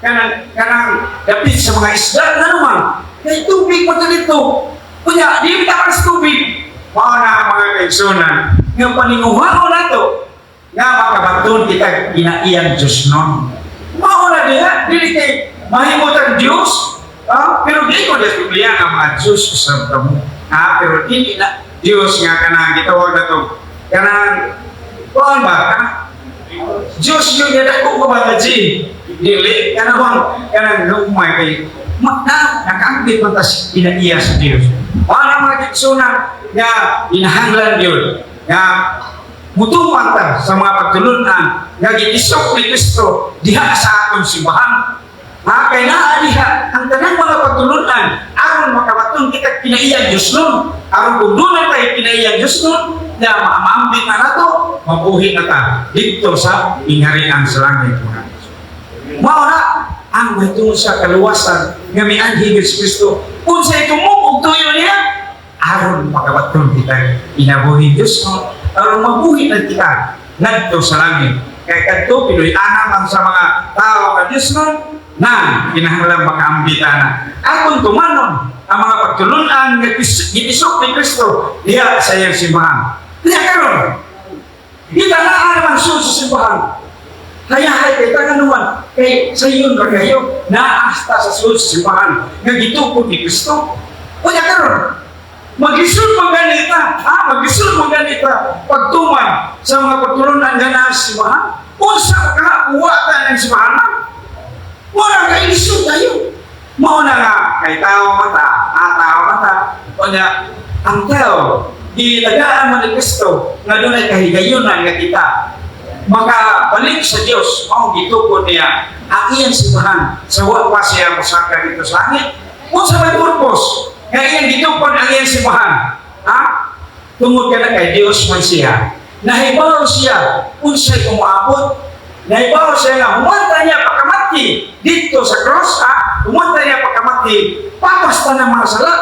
kanang kanang dapit sa mga isda na naman. Kay tubig mo dito. Kunya, di ta sa tubig. Mao na, mga kaigsuonan, nga paninguhaon nato nga makabaton kita ginaiyang Diyos nun. Mao na diha, dili kay mahimot ang Diyos, ah, pero di ko sa Biblia nga mga Diyos usab kamo. Ah, pero dili na Diyos nga kanang gitawag na to. Kanang kuan ba? Kanang Diyos yung nga dako ko ba nga G? Dili kanang bang kanang lugmay kay na nakaambit man tas kinaiya sa Diyos. Mao na, mga kaigsuonan, nga inahanglan yun nga mutuman ta sa mga pagtulunan nga gitisok ni Kristo diha sa atong simbahan. Ha, kay naa diha ang tanang mga pagtulunan aron makabaton kita kinaiya Dios nun. Aron kung doon tayo kinaiya Dios nun, na maambit na nato, mabuhi na ta didto sa gingharian sa langit, mga Mao na ang mahitungod sa kaluwasan nga mianhi ni Kristo. Unsa itumong og tuyo niya? Aron makabaton kita kinabuhi Dios no, aron mabuhi na kita ngadto sa langit. Kay kadto Pinoy-ana man sa mga tao nga Dios no, na kinahanglan makaambita na. Atong tumanon ang mga pagtulunan nga gitisok ni Kristo diha sa iyang simbahan. Diha karon, kita naa naman sa simbahan. Kaya ay kay taganuan, kay sa iyon ba kayo, naasta sa sulod sa simbahan, nga gitukod ni Kristo. Kaya karon, maglisod man ganita, ha? Maglisod man ganita, pagtuman sa mga pagtulunan nga naa sa simbahan, unsa ka, uwa ka ng simbahan? Wala ka ilisod tayo. Mao na nga, kay tao mata, ah, tao mata, o niya, ang tao, gitagaan man ni Kristo, nga dunay kahigayunan nga kita, makabalik sa Dios, mao gitukod niya ang iyang simbahan sa wa pa siya mosaka didto sa langit. Unsa may purpose nga iyang gitukod ang iyang simbahan? Ha? Tungod ka na kay Dios man siya. Nahibaw siya unsay umuabot. Nahibaw siya nga humanta niya pagkamati didto sa cross, ha? Humanta niya pagkamati, papas ta ng mga sala.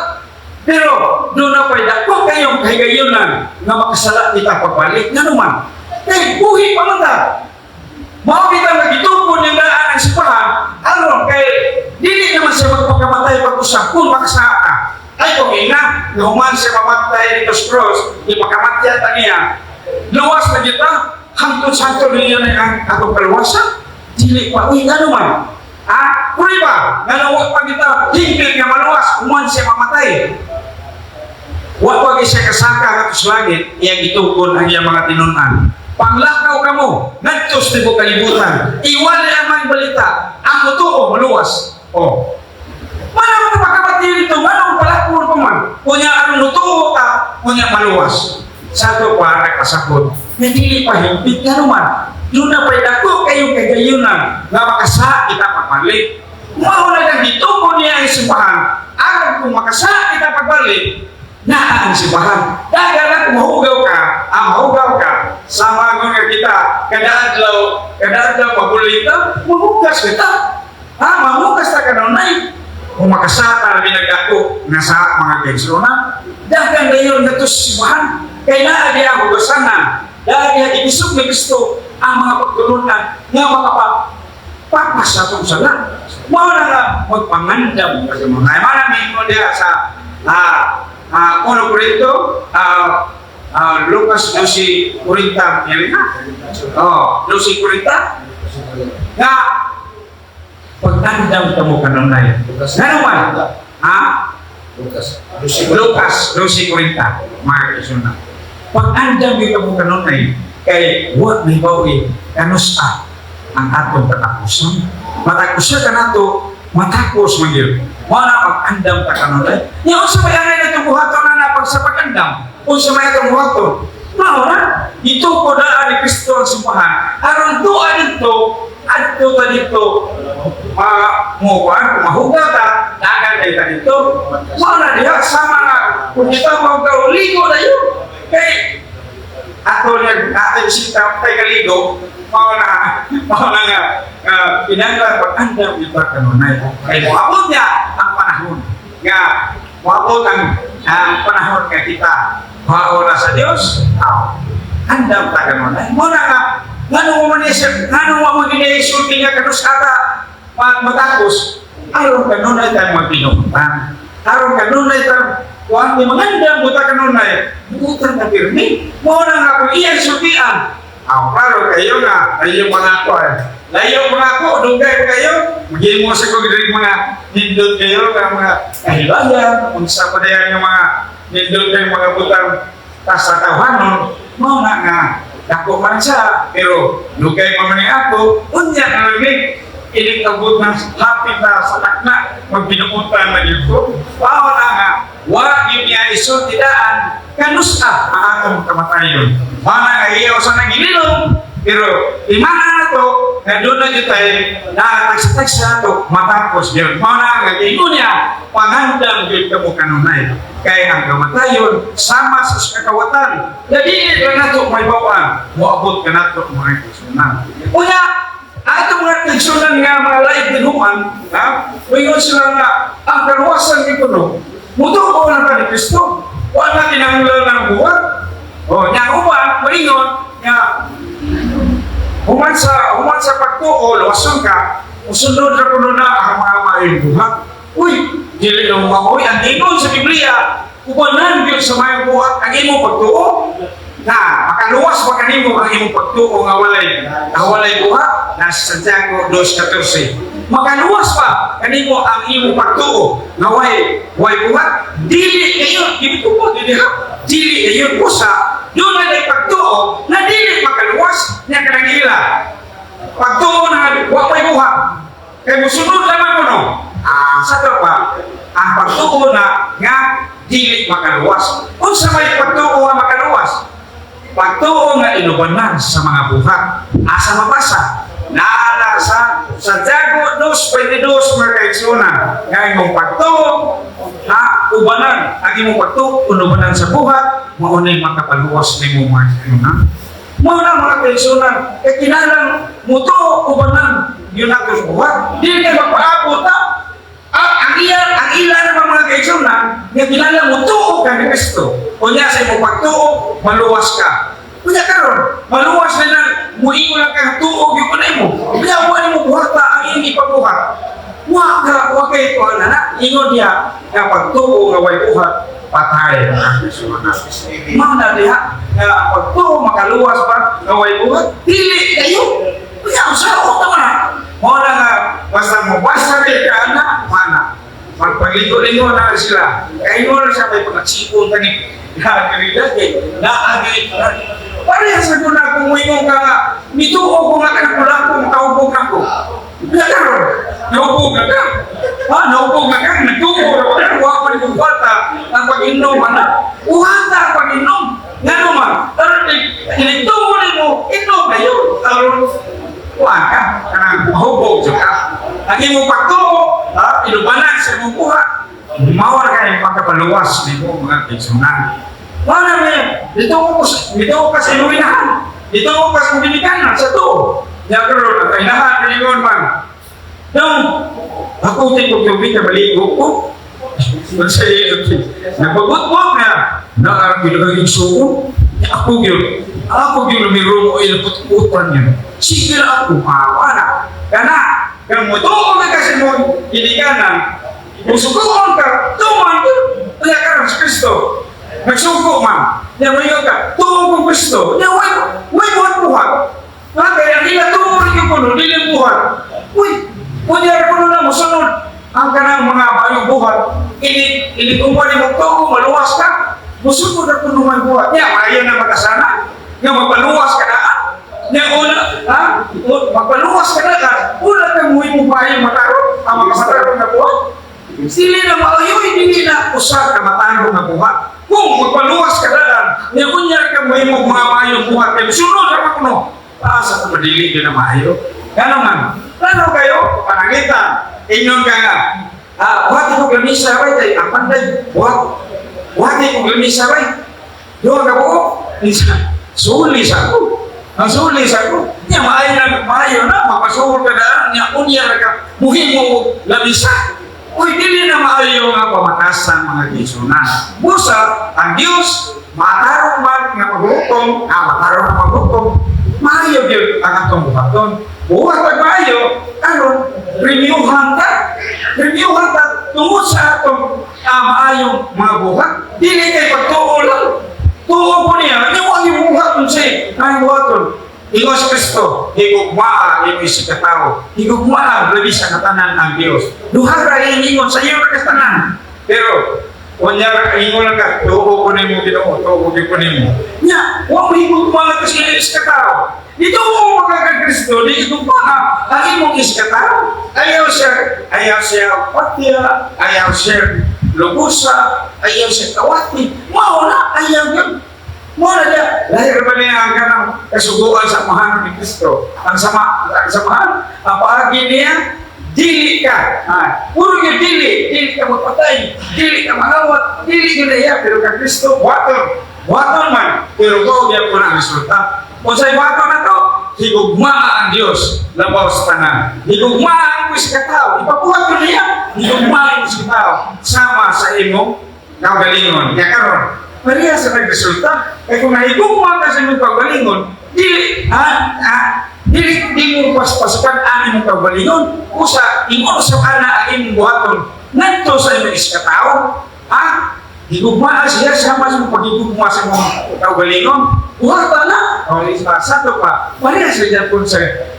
Pero doon na pa'y dako kayong kahigayunan nga makasala kita pagbalik. Nga naman, kay buhi pa man ta. Mao kita nga gitukod ng daan ang simbahan aron kay Dili naman siya magpakamatay pag-usap kung makasaka ka. Ay, kung ina, nga human siya mamatay dito sa cross, ipakamatya ta niya, luwas na kita, hangtod sa hangtod niya na ang atong kaluwasan. Dili pa, uy, nga naman. Ah, kuri ba? Nga wa pa kita, hingpit nga maluwas, human siya mamatay. Wa pa siya kasaka ngadto sa langit, iyang gitukon ang iyang mga tinunan. Panglakaw kamo, ngadto sa tibuok kalibutan. Iwali ang mga balita, ang mutuo maluwas. Oh. Mana mo pagkamatay dito, mana mo palakon pa man. Kunya aron mutuo ka, kunya maluwas. Sa ato pa nagpasakot, nga dili pa hingpit nga naman. Doon na pa'y dako kayong kagayunan nga makasa kita pagbalik. Mao na kang gituko niya ang simbahan. Aron kung makasa kita pagbalik, naa ang simbahan. Dagan na kung mahugaw ka, ang mahugaw ka, sama nga kita, kada adlaw mabulit ka, mahugas kita. Ha, mahugas ta kanunay. Kung makasata na binagdako nga sa mga kaigsoona, dagan dayon ngadto sa simbahan. Kay naa diha ang hugasanan, naa diha gitisok ni Kristo ang mga pagtulunan nga makapa sa atong sala. Mao na nga magpangandam kasi mga ay mana mingon diha sa Uno Corinto, Lucas 12:40 yan na. Oh, 12:40 nga pagandam kamo kanunay. Nga naman, ha? Lucas. Lucas 12:40, mga kaigsoona. Pag-andam gyud kamo kanunay kay wa may bawi kanusa ang atong katapusan. Matag usa ka nato matapos man gyud. Mao na pag-andam ta kanunay. Nya unsa may angay natong buhaton na na pag sa pag-andam? Unsa may atong buhaton? Mao na ito ko daan ni Kristo ang simbahan. Aron tuwa dito, adto ta dito, ma mo kuan kung mahugaw ta, dagan kay ta dito. Mao na diha sama nga kung kita mahugaw ligo na yun. Kay ato nag ato bisita kay kaligo, mao na nga pinanglan pag-andam kita kanunay. Kay moabot niya ang panahon nga moabot ang panahon nga kita mao na sa Dios. Aw, andam ta kanunay. Mao na nga ngano man siya, ngano mo ginisulti nga kanus ata matapos aron kanunay tayo magbinuhutan. Aron kanunay tayo kuan ni mangandam buta kanunay butan na pirmi. Mao na nga kung iyang sultian. Aw, klaro kayo nga, layo pa nga ako eh. Layo pa nga ako, dugay pa kayo. Maghimo sa ko diri mga nindot kayo nga mga kahibayan, unsa pa diyan nga mga nindot kayo mga butang tas sa tawhanon, mao na nga dako man siya, pero dugay pa man ni ako, unya na lang ni inig abot na hapit na sa takna, magbinuutan na yun ko. Mao na nga, wa yun niya isulti daan, kanusa ang atong kamatayon. Mao na nga iyaw sa nagililong, pero imana na to, nga doon na yun tayo, nakatagsa-tagsa to, matapos yun. Mao na nga ingon niya, pangandam yun kamo kanunay. Kaya ang kamatayon, sama sa kakawatan. Dili lang nato may bawaan, moabot ka nato mga kaigsuonan. Unya, ato mga kaigsuonan nga mga laing tinuan, ha? Muingon sila nga, ang kaluwasan ni kuno, mutuo na ka ni Kristo. Wa na kinahanglan ng buhat. O, nya uban, muingon nga human sa pagtuo, luwason ka, musunod ra kuno na ang mga maayong buhat. Uy, dili na maoy ang ingon sa Biblia, ubanan gyud sa maayong buhat ang imong pagtuo. Na makaluwas pa kanimo ang imong pagtuo nga walay buhat, nasa Santiago 2:14. Makaluwas pa kanimo ang imong pagtuo nga way buhat, dili kayo dili ko dili ha. Dili kayo usa doon na pagtuo na dili makaluwas niya kanang ila. Pagtuo na wa may buhat. Kay musunod lamang kuno. Ah, sa to pa ang pagtuo na nga dili makaluwas. Unsa may pagtuo nga makaluwas? Pagtuo nga inubanan sa mga buhat. Asa mabasa? Naa sa Santiago 2:22, mga kaigsuonan. Nga imong pagtuo ha ubanan ang imong pagtuo unubanan sa buhat, mao nay makapaluwas nimo, mga kaigsuonan. Mao na, mga kaigsuonan, kay kinahanglan mutuo ubanan yun ato sa buhat. Dili kay magpaabot ha. Ah, ang ila naman, mga kaigsuonan, nga kinahanglan mutuo ka ni Kristo. Unya sa imong pagtuo, maluwas ka. Unya karon, maluwas na lang, muingon lang kang tuo gyud ko na imo. Unya wa nimo buhata ang imong ipabuhat. Wa ka, wa kay kuan na, ingon niya nga pagtuo nga way buhat, patay ang kaigsuonan. Mana diha nga ang pagtuo makaluwas ba nga way buhat? Dili kayo. Kaya sa ako na. Mao na nga basta mo basta kay ka na mana. Magpagligo-ligo na sila. Kaya na siya may pagkatsipon kani. Kay naagi. Parehas sa na kung muingon ka nga, mituo ko nga kanang kulang ko, makaubog na ko. Kaya karon, naubog na ka. Ha, naubog na ka, nagtuo ra ka, wa pa ni kwarta ang pag-inom ana. Uhata ang pag-inom. Ngano man, aron inigtuo nimo, inom kayo. Aron kuan ka, kanang mahubog jud ka. Ang imong pagtuo, ha, inubanan sa imong buhat. Mao ra kay pagkapaluwas nimo, mga kaigsuonan. Mao na may dito ko sa imong inahan. Dito ko sa imong ginikanan sa tuo. Nya karon ang inahan ningon man. Nung ako tin ko tubig na maligo ko. Unsa iyo? Nagpabutbot na na ang pinagiging igsuon. Ako gyud. Ako gyud lumiro mo ilaput-putan niya. Sige na ako, wala. Kana, kang mutuo na kasi mo ginikanan, musukoon ka, tuman ka, kaya ka sa Kristo. Nagsuko man. Nya mo ka, tuo ko Kristo. Nya way way buhat buhat. Ha, kaya nila tuo rin yung kuno, dili buhat. Uy, kunyari kuno na mo sunod ang kanang mga bayong buhat. Ini ini umpan mo tuo, maluwas ka. Musunod na kuno man buhat. Nya maayo na makasana. Nga magpaluwas ka na. Nya una, ha? Magpaluwas ka na ka. Una ka mo payo matarong, ang mga matarong na buhat. Dili na maayo, dili na usa ka matarong na buhat. Kung magpaluwas ka daan, nya unya ka mo mga maayong buhat kay sunod ra kuno. Asa ka madili gyud na maayo. Ngano man? Plano kayo panangitan. Ingon ka nga. Ah, buhat ko lamisa bay kay ang panday buhat. Buhat ko lamisa bay. Duha ka buok. Isa suli sa ko. Ang suli sa ko. Nya maayo na mapasuhol ka daan nya unya ra ka muhimo lamisa. Uy, dili na maayo nga pamatasan, mga kaigsuonan. Busa, ang Dios matarong man nga paghukom, matarong nga paghukom, maayo gyud ang atong buhaton. Buhat ang maayo, karon premiuhan ta. Premiuhan ta tungod sa atong maayong mga buhat. Dili kay pagtuo lang. Tuo ko niya, ano ang ibuhat nun siya? Ang buhaton. Ingon si Kristo, higugmaa ang isip katao. Higugmaa labi sa katanan ang Dios. Duha ra ingon sa iyo ra katanan. Pero unya ra ingon lang ka, tuo ko nimo Ginoo, tuo ko nimo. Nya, wa mo higugmaa ka sa iyong katao. Dito mo mga Kristo, di higugmaa ang imong iskatao. Ayaw siya patya, ayaw siya lubusa, ayaw siya kawati. Mao na, ayaw yun. Mao na niya, lahir ba niya ang kanang kasuguan sa amahan ni Kristo? Ang sama, ang samahan, ang paagi niya, dili ka. Puro yung dili, dili ka magpatay, dili ka mangawat, dili ka na iya, pero ka Kristo, buhaton. Buhaton man, pero go niya po na ang resulta. Kung sa'y buhaton na to, higugmaa ang Diyos, labaw sa tanan. Higugmaa ang sa katao, ipabuhat ko niya, higugmaa ang sa katao, sama sa imong kaugalingon. Kaya karon, pareha sa nagresulta. Kaya kung nahigugma ka sa imong kaugalingon, dili, dili, di mo paspasukan ang imong kaugalingon, usa, ingon sa kana ang imong buhaton, ngadto sa imong iskatao, ha? Higugmaa siya sama sa imong paghigugma sa imong kaugalingon. Buhata na, o sa to pa, pareha sa gyapon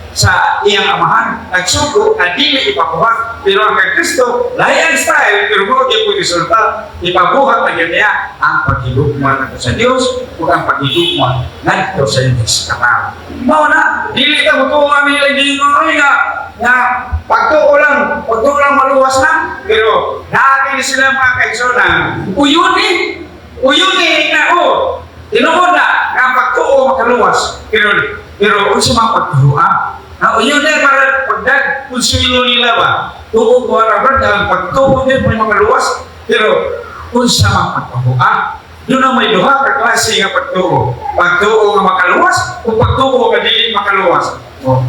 sa iyang amahan, nagsugo, ang dili ipabuhat. Pero ang kay Kristo, lahi ang style, pero mo gyud resulta, ipabuhat na gyud niya ang paghigugma ngadto sa Dios ug ang paghigugma ngadto sa imong katao. Mao na, dili ta motuo ang ilang giingon ay nga nga pagtuo lang maluwas na, pero naagi ni sila, mga kaigsuonan, uyuni, uyuni na o, tinuod na nga ang pagtuo makaluwas, pero pero unsa man pagtuo? Ah, uyun na para pagdag konsuelo nila ba? Tuo ko ra brad, ang pagtuo din may makaluwas, pero unsa man pagtuo? Doon ang may duha ka klase nga pagtuo. Pagtuo nga makaluwas o pagtuo nga dili makaluwas. Oh.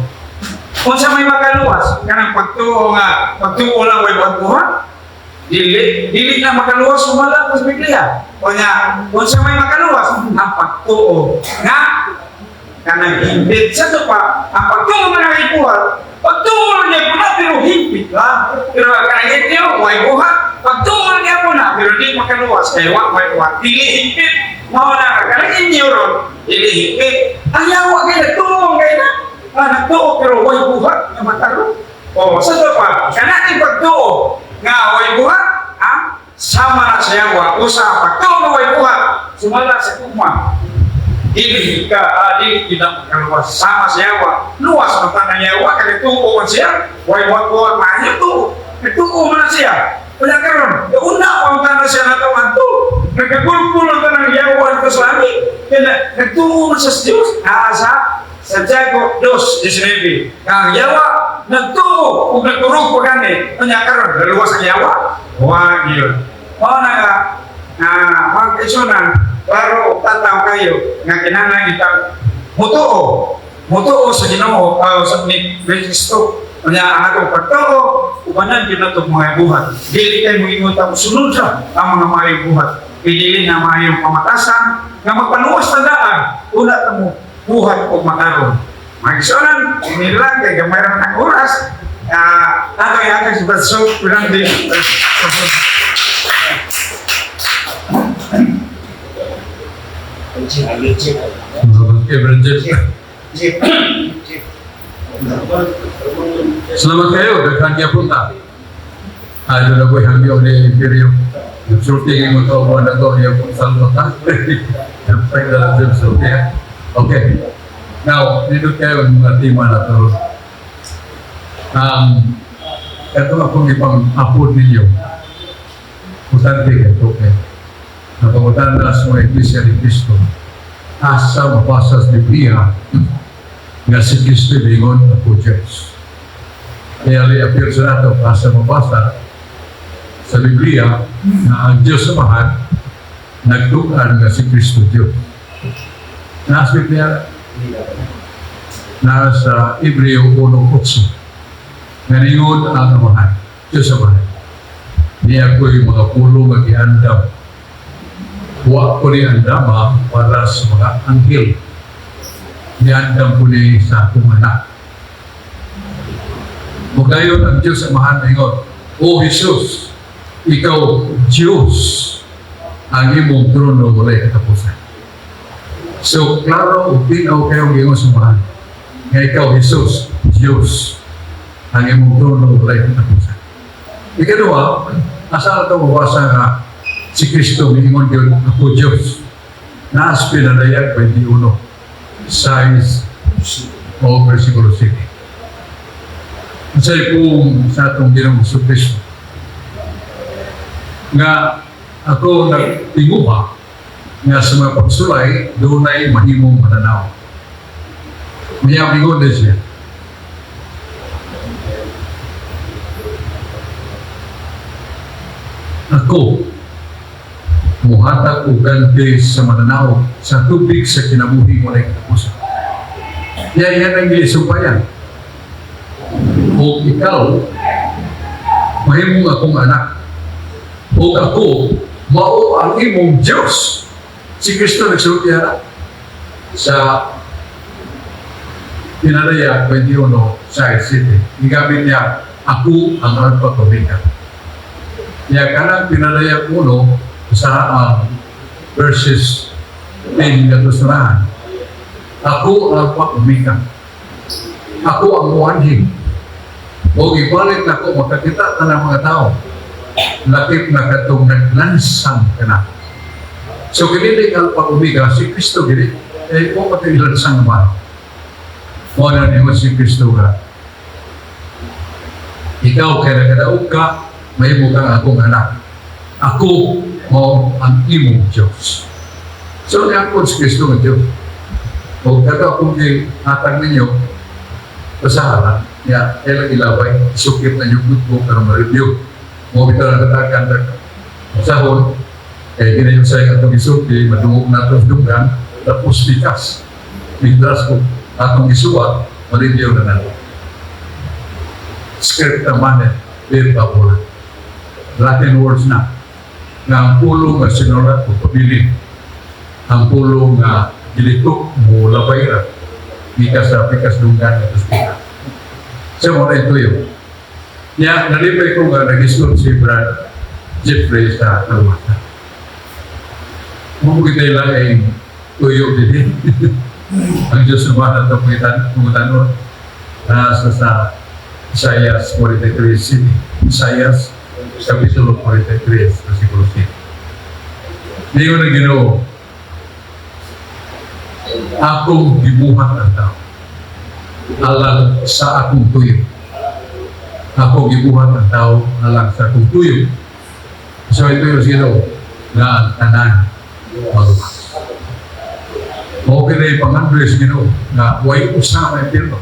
Unsa may makaluwas? Kanang pagtuo nga pagtuo lang way buhat. Dili dili na makaluwas sumala sa Biblia. O nga, unsa may makaluwas? Ang pagtuo nga kanang hindit sa to pa, ang pagtuo nga nagibuhat. Pagtuo niya po na, pero higpit lang. Pero kanang inyo, way buhat. Pagtuo niya po na, pero di makaluwas. Kaya wa, way buhat. Dili higpit. Mao na, kanang inyo ron, dili higpit. Ang yawa kay nagtuo kay na. Ah, nagtuo, pero way buhat nga matarong. O, sa to pa, kanang pagtuo, nga way buhat, ah, sama na sa yawa, usa, pagtuo nga way buhat, sumala sa kuma. Dili ka, dili kita makaluwas. Sama sa yawa, luwas man tanang yawa, kaya tuo man siya, way buhat-buhat, maayo tuo. Nagtuo man na siya. Wala karon, una pa ang tanan siya na to. Nagkagulpul ang tanang yawa dito sa langit. Kaya nagtuo man siya sa Diyos. Ah, sa Santiago 2:19. Ang yawa, nagtuo, kung nagturog pa gani, kanya karon, naluwas ang yawa. Wag yun. Mao na nga, mga kaisunan, klaro, tataw kayo, nga kinahanglan itang mutuo. Mutuo sa Ginoo, sa ni Kristo. Kanya ang atong pagtuo, ubanan gyud nato mga buhat. Dili kay moingon ta sunod ra ang mga maayong buhat. Dili na maayong pamatasan nga magpaluwas ta daan, una ta mo buhat og matarong. Mga kaisunan, nila kay gamay ra ang oras, ato ihatag si Brother Soap Fernandez. Okay, Brother Jeff. Salamat kayo, daghan niya punta. Ano na ko hangyo ni Imperio. Nagsulti ng mga tao na to, yung kung salot ha. Nagpay na lang sulti ha. Okay. Now, nindot kayo ang mga tema na to. Ito akong ipang-apod ninyo. Importante ito kayo. Napangutan na sa mga Iglesia ni Cristo. Asa mabasa sa Biblia nga si Cristo bingon ako Diyos. Kaya li-appear sa nato asa mabasa sa Biblia na ang Diyos Amahan nagdugan nga si Cristo Diyos. Nasa Biblia, nasa Hebreo 1:8. Nganingon ang Amahan, Diyos Amahan. Niya ko'y mga pulong nga giandam. Wa ko ni andama para sa mga anghel. Niandam ko ni sa akong anak. Mugayon ang Diyos Amahan ingon, O Jesus, ikaw Diyos, ang imong trono walay katapusan. So, klaro ug tinaw kayo ingon sa Amahan. Nga ikaw, Jesus, Diyos, ang imong trono walay katapusan. Ikaduha, asa ito mabasa nga si Kristo miingon yun, ako Diyos. Naas pinadayag 21:6 o versikulo 7. Sa pong sa atong Ginoong Kristo nga ako nagtinguha nga sa mga pagsulay dunay mahimong mananaw. Maya mingon din siya. Ako muhatag og ganti sa mananaw sa tubig sa kinabuhi walay katapusan. Yan yan ang gisumpayan. O ikaw, mahimong akong anak. O ako, mao ang imong Diyos. Si Kristo nagsulti na sa Pinadaya 21 sa City. Gigamit niya, ako ang Alpha Omega. Niya kanang Pinadaya 1 sa verses 10 nga surahan. Ako ang Alpha Omega. Ako ang muanhin. O gibalit nako makakita ta ng mga tao. Lakip na katong naglansang kana. So kini ang Alpha Omega si Kristo gini. Eh o pati ilansang naman. Mo na niyo si Kristo nga. Ikaw kay nagkadaog ka, mahimo kang akong anak. Ako mo ang imong Diyos. So niangkon si Kristo nga Diyos. O kato akong gihatag ninyo, basahan ya ilang ilabay, sukit na yung notebook pero ma-review. Mo bitaw na katakan basahon, kaya gina yung sa atong isuki, madungog na itong dunggan, tapos pikas. Mintras ko atong isuwat, ma-review na natin. Scripta manet, verba volant. Latin words na. Nga ang pulong nga sinulat o pabilin. Ang pulong nga gilitok mo labay ra. Gikas sa pikas dunggan nga pikas. Siya mo na tuyo. Niya, nalipay ko nga nag-istorya si Brad Jeffrey sa Kalwata. Mao kita lang ay tuyo din. Ang Diyos naman at ang pangitanon nasa sa Isaiah 43, Isaiah Kapitulo 43, versikulo 7. Niingon ang Ginoo, "Akong gibuhat ang tao alang sa akong tuyo. Ako gibuhat ang tao alang sa akong tuyo." So ito yung sino nga ang tanan maluwas. Okay na ipangandoy sa Ginoo nga way usa maimpiyerno.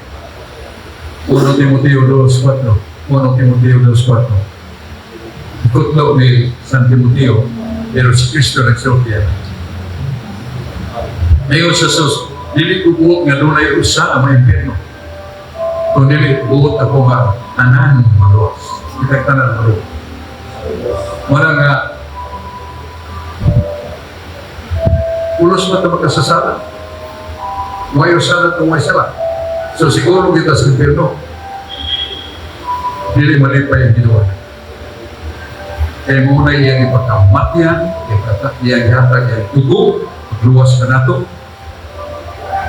1 Timoteo 2.4. 1 Timoteo 2.4. Ikutlo ni San Timoteo, pero si Cristo nagsulti yan. Ngayon sa sus, dili ko buot nga dunay usa ang maimpiyerno. Kung dili, buot ako nga tanan maluwas. Kitag tanan maluwas. Wala nga, pulos ba ito magkasasala? Way sala kung way sala. So siguro kita sa impyerno, dili malipay ang ginawa. Kaya muna iyang ipakamatyan, iyang ihatag iyang dugo, pagluwas ka nato.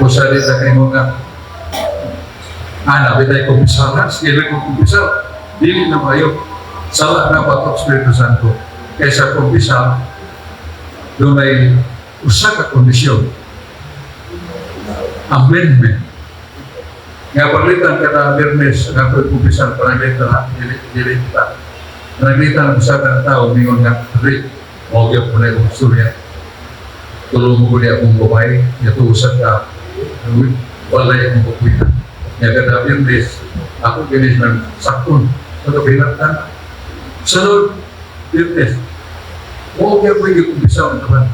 O sa di ta kayo nga, bitay kumpisalan, sige lang kong kumpisal, dili na mayo. Sala na batok Espiritu Santo. Kaysa kumpisal, doon ay usa ka kondisyon. Amendment. Nga palitan ka na Biyernes, nga ako'y kumpisal, pananglitan na, dili, dili ta. Pananglitan ang usa ka tao, mingon nga, Rick, mao gyud po na imong istorya. Tulong mo ko niya akong babae, nga tuusan ka, walay akong kukwita. Nga kada Biyernes, ako ginis ng sakon, sa kabilang. Sunod, Biyernes, mao gyud po yung kumpisal ang taban.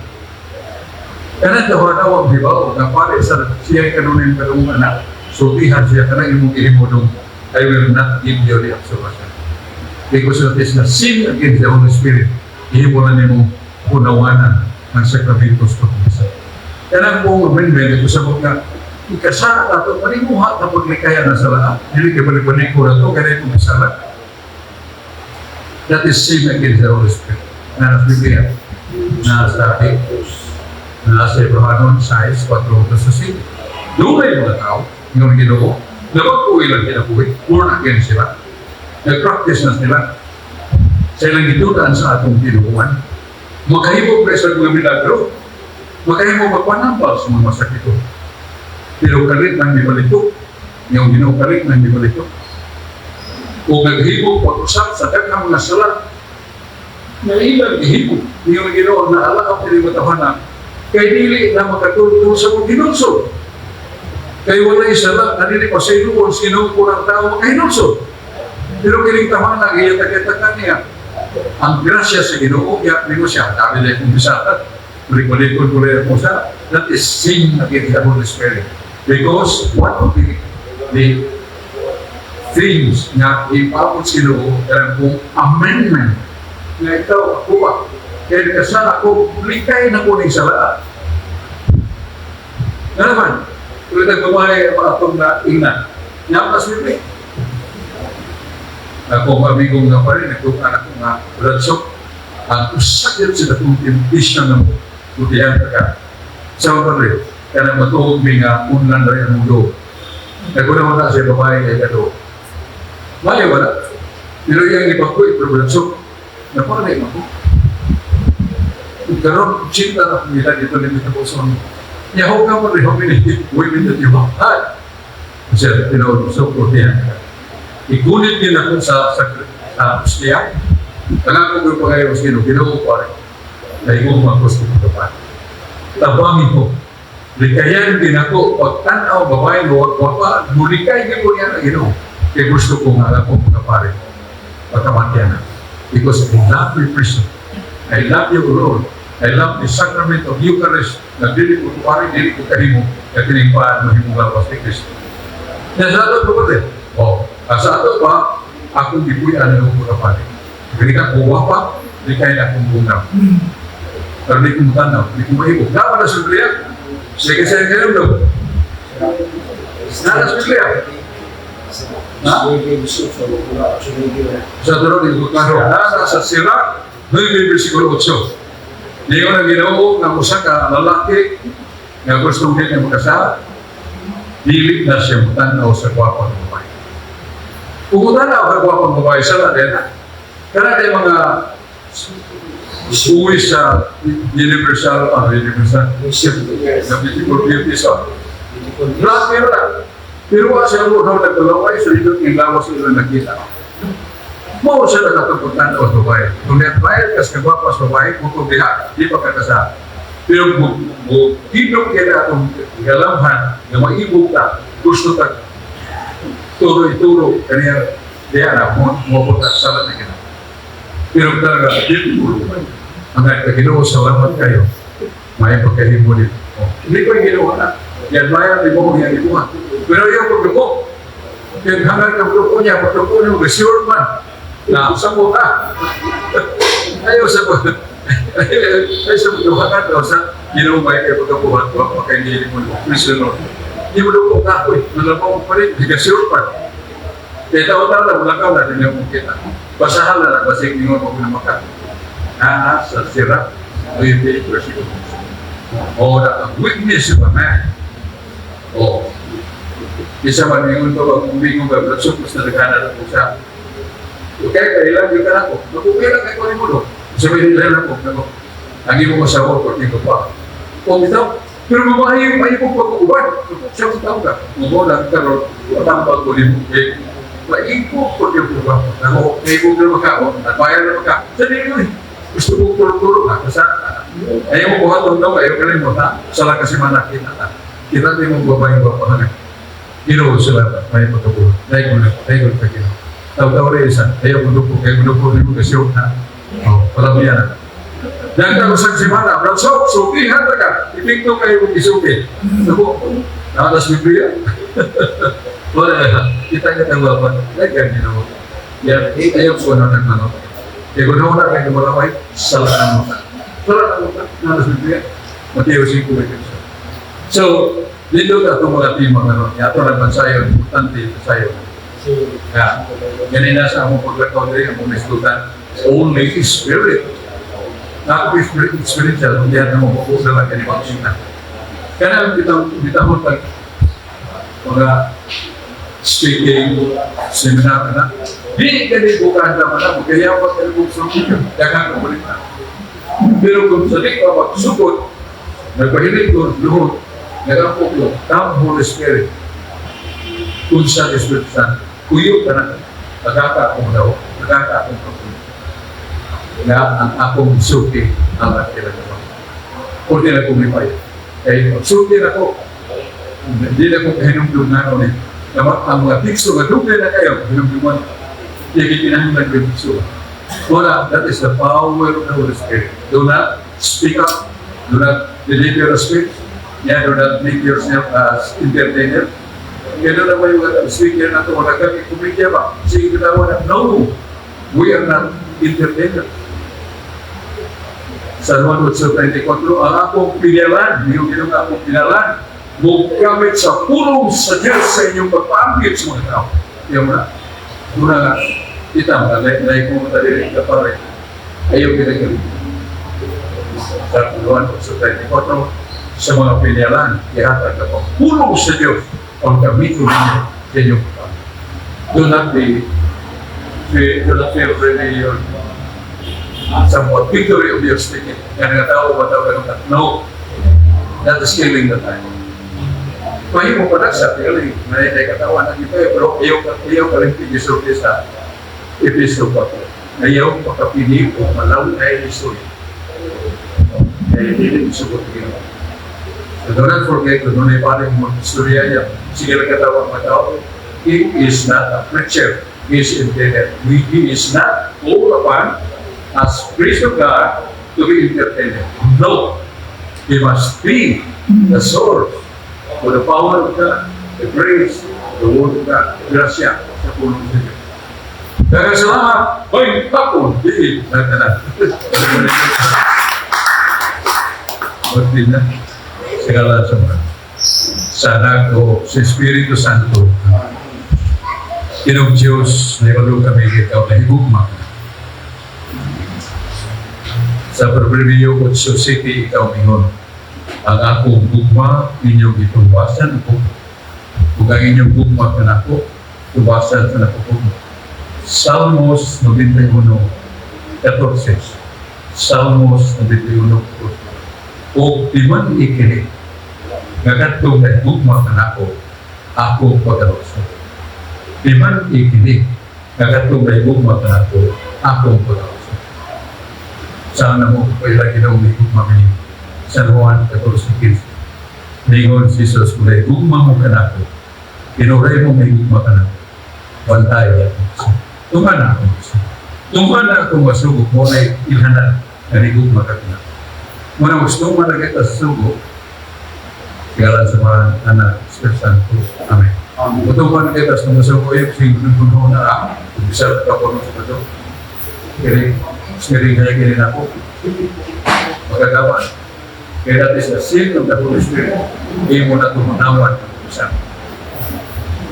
Kanang tawa di ba? Nga pare sa siya kanunin kanung anak, sultihan siya kanang imong ihimo dong, "I will not give you the absolution." Because it is the sin against the Holy Spirit. Ihimo na nimong punawanan ang sakramento sa pagkumpisal. Kanang buong amendment, ito sa mga ikasa ato, panimuha na paglikaya na sa lahat. Dili kay balik-balik ko na ito, kaya kumpisala. That is sin against the Holy Spirit. Na nasa Biblia, nasa nasa Hebrahanon 6, 4 sa 5. Doon ay mga tao, yung Ginoo, nabag-uwi lang kinabuhi, born again sila. Nag-practice na sila. Sa ilang gitudan sa atong tinuuan. Makahimo pa sa mga milagro. Makahimo magpanambal sa mga masakito. Pero kalit nang dibalito, yung Ginoo kalit nang dibalito. O naghimo pag-usap sa daghang mga sala, na ilang gihimo. Yung Ginoo na ala ang na kay dili na makatulong sa mga ginulsod. Kay walay sala, na dili pa sa iluon, sino ko ng tao makahinulsod. Pero kining tama na iya takitakan niya. Ang grasya sa Ginoo, ya ningo siya, dami na kong bisata. Balik-balikon ko rin ako sa, that is sin against the Holy Spirit. Because one of the things nga ipabot sa Ginoo, kanang kung amendment, nga ikaw, ako ba? Kaya kasala ako, likay na ko ning sala. Nga naman, ulit ang babae atong na ingna. Nga pas Biblia. Ako ang amigong nga pa rin, ako anak ko nga Radsok, ang usa yun sa akong temptation ng butihan ka. Sa mga padre, kaya matuog mi nga unlan rin ang mundo. Naguna mo na siya babae kay kado. Maya wala. Pero yung ipakoy, pero Radsok, napanay mo ko. Karon, cinta na kumita dito ni Mr. Bolson. Yeah, how come how many women that you have had? Siya, so, butihan ka. Igunit din ako sa Austria. Ang ako yung pagayo sa Ginoo, Ginoo ko rin. Na imong mga gusto ko pa. Tabangin ko. Likayan din ako, pag tanaw, babae, wag wapa, mulikay din ko niya na Ginoo. Kaya gusto ko nga alam ko mga pare. Pagkamatyan na. Because I love your person. I love you, Lord. I love the sacrament of Eucharist. Na dili ko pare, dili ko kahimo. Kaya kining paan mo himong lawas ni Kristo. Yan sa ato pa rin. Oh, sa ato pa, akong gipuy-an ng mga pare. Dili ka kuwa pa, di kaya akong bunga. Pero di ko mutanaw, di ko mahimo. Dapat na sa Biblia. Sige sa ngayon daw. Nasa sa Biblia. Ha? Sa tulo di ko klaro. Nasa sa Sirach 9 versikulo 8. Niingon ang Ginoo nga usa ka lalaki nga gustong din niya makasal, dili na siya mutanaw sa gwapang babae. Kung mutanaw sa gwapang babae, sala din na. Kana kay mga uwi sa universal, ano, universal, na beautiful beauty sa grabe ra. Pero wa siya mo nagdalaway sa dito ng lawas ila nakita. Mao siya nakatungkutan o babae. Kung na-admire ka sa gwapa sa babae, kung diha, di pa ka kasal. Pero mo mo hindot kaya atong galamhan nga maibog ka, gusto ka turo-ituro kaniya diha na mo mo punta sa na kita. Pero talaga beautiful. Ang Ginoo, salamat kayo. May pagkahimo dito. Oh, hindi ko yung ginawa na. I-admire di mo kung ibuha. Pero yung pagduko, yung hangal ng grupo niya, pagduko niya, sure man, na sa mo ka. Ayaw sa mo. Ayaw sa mo, hangal daw sa Ginoo may kay pagkabuhat ko, pagkaingili mo, prisoner. Hindi mo duko ka ako eh, nalabaw mo pa rin, hindi ka sure man. Kaya tao-tao na, wala ka na, hindi mo kita. Basahan na lang, basig ningon mo maka. Naa sa Sirach, 20 versikulo. Oh, the weakness of a man. Oh. Isa man ingon ko kung bingo ba, mas nagana na po siya. Okay, kailan yung ka ako. Naku, kailan kay ko mo. Sabi nila lang ko, nako. Ang imo asawa ko, ko pa. O bitaw, pero mamahay may ko pag-uban. Siya ko tao ka. Mo lang karon, tambag ko nimo. Eh, maingko ko yung ba. Nako, maingko na maka, o, admire na maka. Sa dili gusto ko turo-turo ka. Kasi ayaw mo buhat daw, ayaw ka rin mo, ha? Sala kasi manakita ka. Kita din mo babaeng babahan. Ginoo sila, may pagkabuhat. Dahil dahil ka Ginoo. Taw-taw rin isa, ayaw mo duko, kayo mo duko, mo kasi na. Oh, wala mo yan. Dahil ka usag si Mana, so, sukihan ta ka. Ipikto kayo mong isuki. Naku, nakatas Biblia. Wala, kita kita ang wapan. Dahil ka Ginoo. Yan, ayaw ko na nagmano. Kaya kung na kayo malaway, salaan mo ka. Salaan mo ka, nakatas Biblia. Mateo 5, so, dito ka itong mga tema nga ron. Ato lang bansayon, importante sayo. Kaya, ganina sa among paglakaw diri, among isgutan, only spirit. Na spirit, spiritual, hindi na mo makuha lang kani na. Kaya bitang bitang pag mga speaking seminar na, di kani bukan naman na, kaya pag kani buksan daghang komunita. Pero kung sa di ka magsugod, nagpahilig ko, luhod, nagapo ko, come Holy Spirit, kung sa Espiritu Santo, kuyo ka na, nagkaka akong daw, nagkaka akong kapulo. Nga ang akong suki ang aking. Kung di na kumipay. Kaya pagsuki na ko, hindi na ko kahinumdum na ako ni. Ang mga tikso nga dugay na kayo, hinumduman, hindi kinahanglan ko yung tikso. Wala, that is the power of the Holy Spirit. Do not speak up, do not deliver a speech, yeah, do not make yourself as entertainer. Kaya doon naman yung speaker na ito, wala kami kumikya ba? Sige, bitawa na. No, we are not entertainers. Sa Juan 8:34, ang akong pinalan, yung ginong akong pinalan, mugamit sa pulong sa Diyos sa inyong pagpaambit sa mga tao. Yung na, una nga, kita, mga laik mo matalirin ka pare, ayaw kinagalit. Sa Juan 8:34, sa mga pinalan, ihatag na pulong sa Diyos ang gamitin ninyo sa inyong pagpaambit. Do not feel really your somewhat victory of your speaking. Nga nga tao ba tao ganun ka? No. That is killing the time. Mahimo pa na sa feeling. May may katawan na ito eh, pero ayaw ka rin pigisulti sa Episo pa po. Ayaw makapili o malaw na istorya. Kaya hindi rin isugot Ginoo. So do not forget kung doon ay parang mo istorya niya. Sige lang katawag mga tao. He is not a preacher. He is intended. He is not called upon as priest of God to be entertained. No. He must be the source for the power of God, the grace, the word of God, grasya sa pulong sa Diyos. Kaya salamat, hoy, tapon, di, nagtanan. Pagdi na, segala sa mga. Sana ko sa Espiritu Santo. Ginoong Diyos, nahibalo kami ikaw nahigugma. Sa Proverbio 8:7, ikaw mingon, "Ang akong gugma inyong gitubasan ko, ug ang inyong gugma kanako, tubasan sa nako gugma." Salmos 91:14. Salmos 91:14. "O timan ikini, nga kadtong nahigugma kanako, ako pagaluso. Timan ikini, nga kadtong nahigugma kanako, ako pagaluso." Sana mo paila Ginoong higugma kini. San Juan 14:15. Ningon si Jesus, "Kung nahigugma mo kanako, tinuray mo may gugma kanako. Bantay ako. Tuman na ako. Tuman na akong masugo mo na ilhanan na higugma ka kanako." Muna gusto mo na kita sa sugo, ngalan sa mga Anak, Espiritu Santo. Amen. Mutuman kita sa masugo yung sing na ako. Bisa ka po sa ito. Kini, kini kaya kini na ako. Magagawa. Kaya that is the seal of the Holy Spirit. Hindi mo na tumunawan ang isa.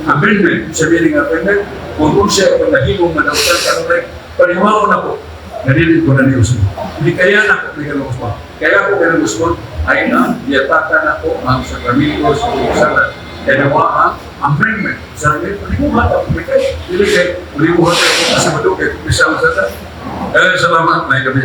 Amendment, sabihin ng amendment, kung siya kung nahimong manautan, kanunay, paniwaon ako, narinig ko na ni Usman. Hindi kaya na ako kaya ng Usman. Kaya ako kaya ng Usman, ay na, yataka na ko ang sakramento sa usalan. Kaya nawa ang amendment. Sa amin, panimuhat ako, may kaya. Hindi kaya, panimuhat ako kasi madugay, kung isa ang sala. Eh, salamat, may gabi.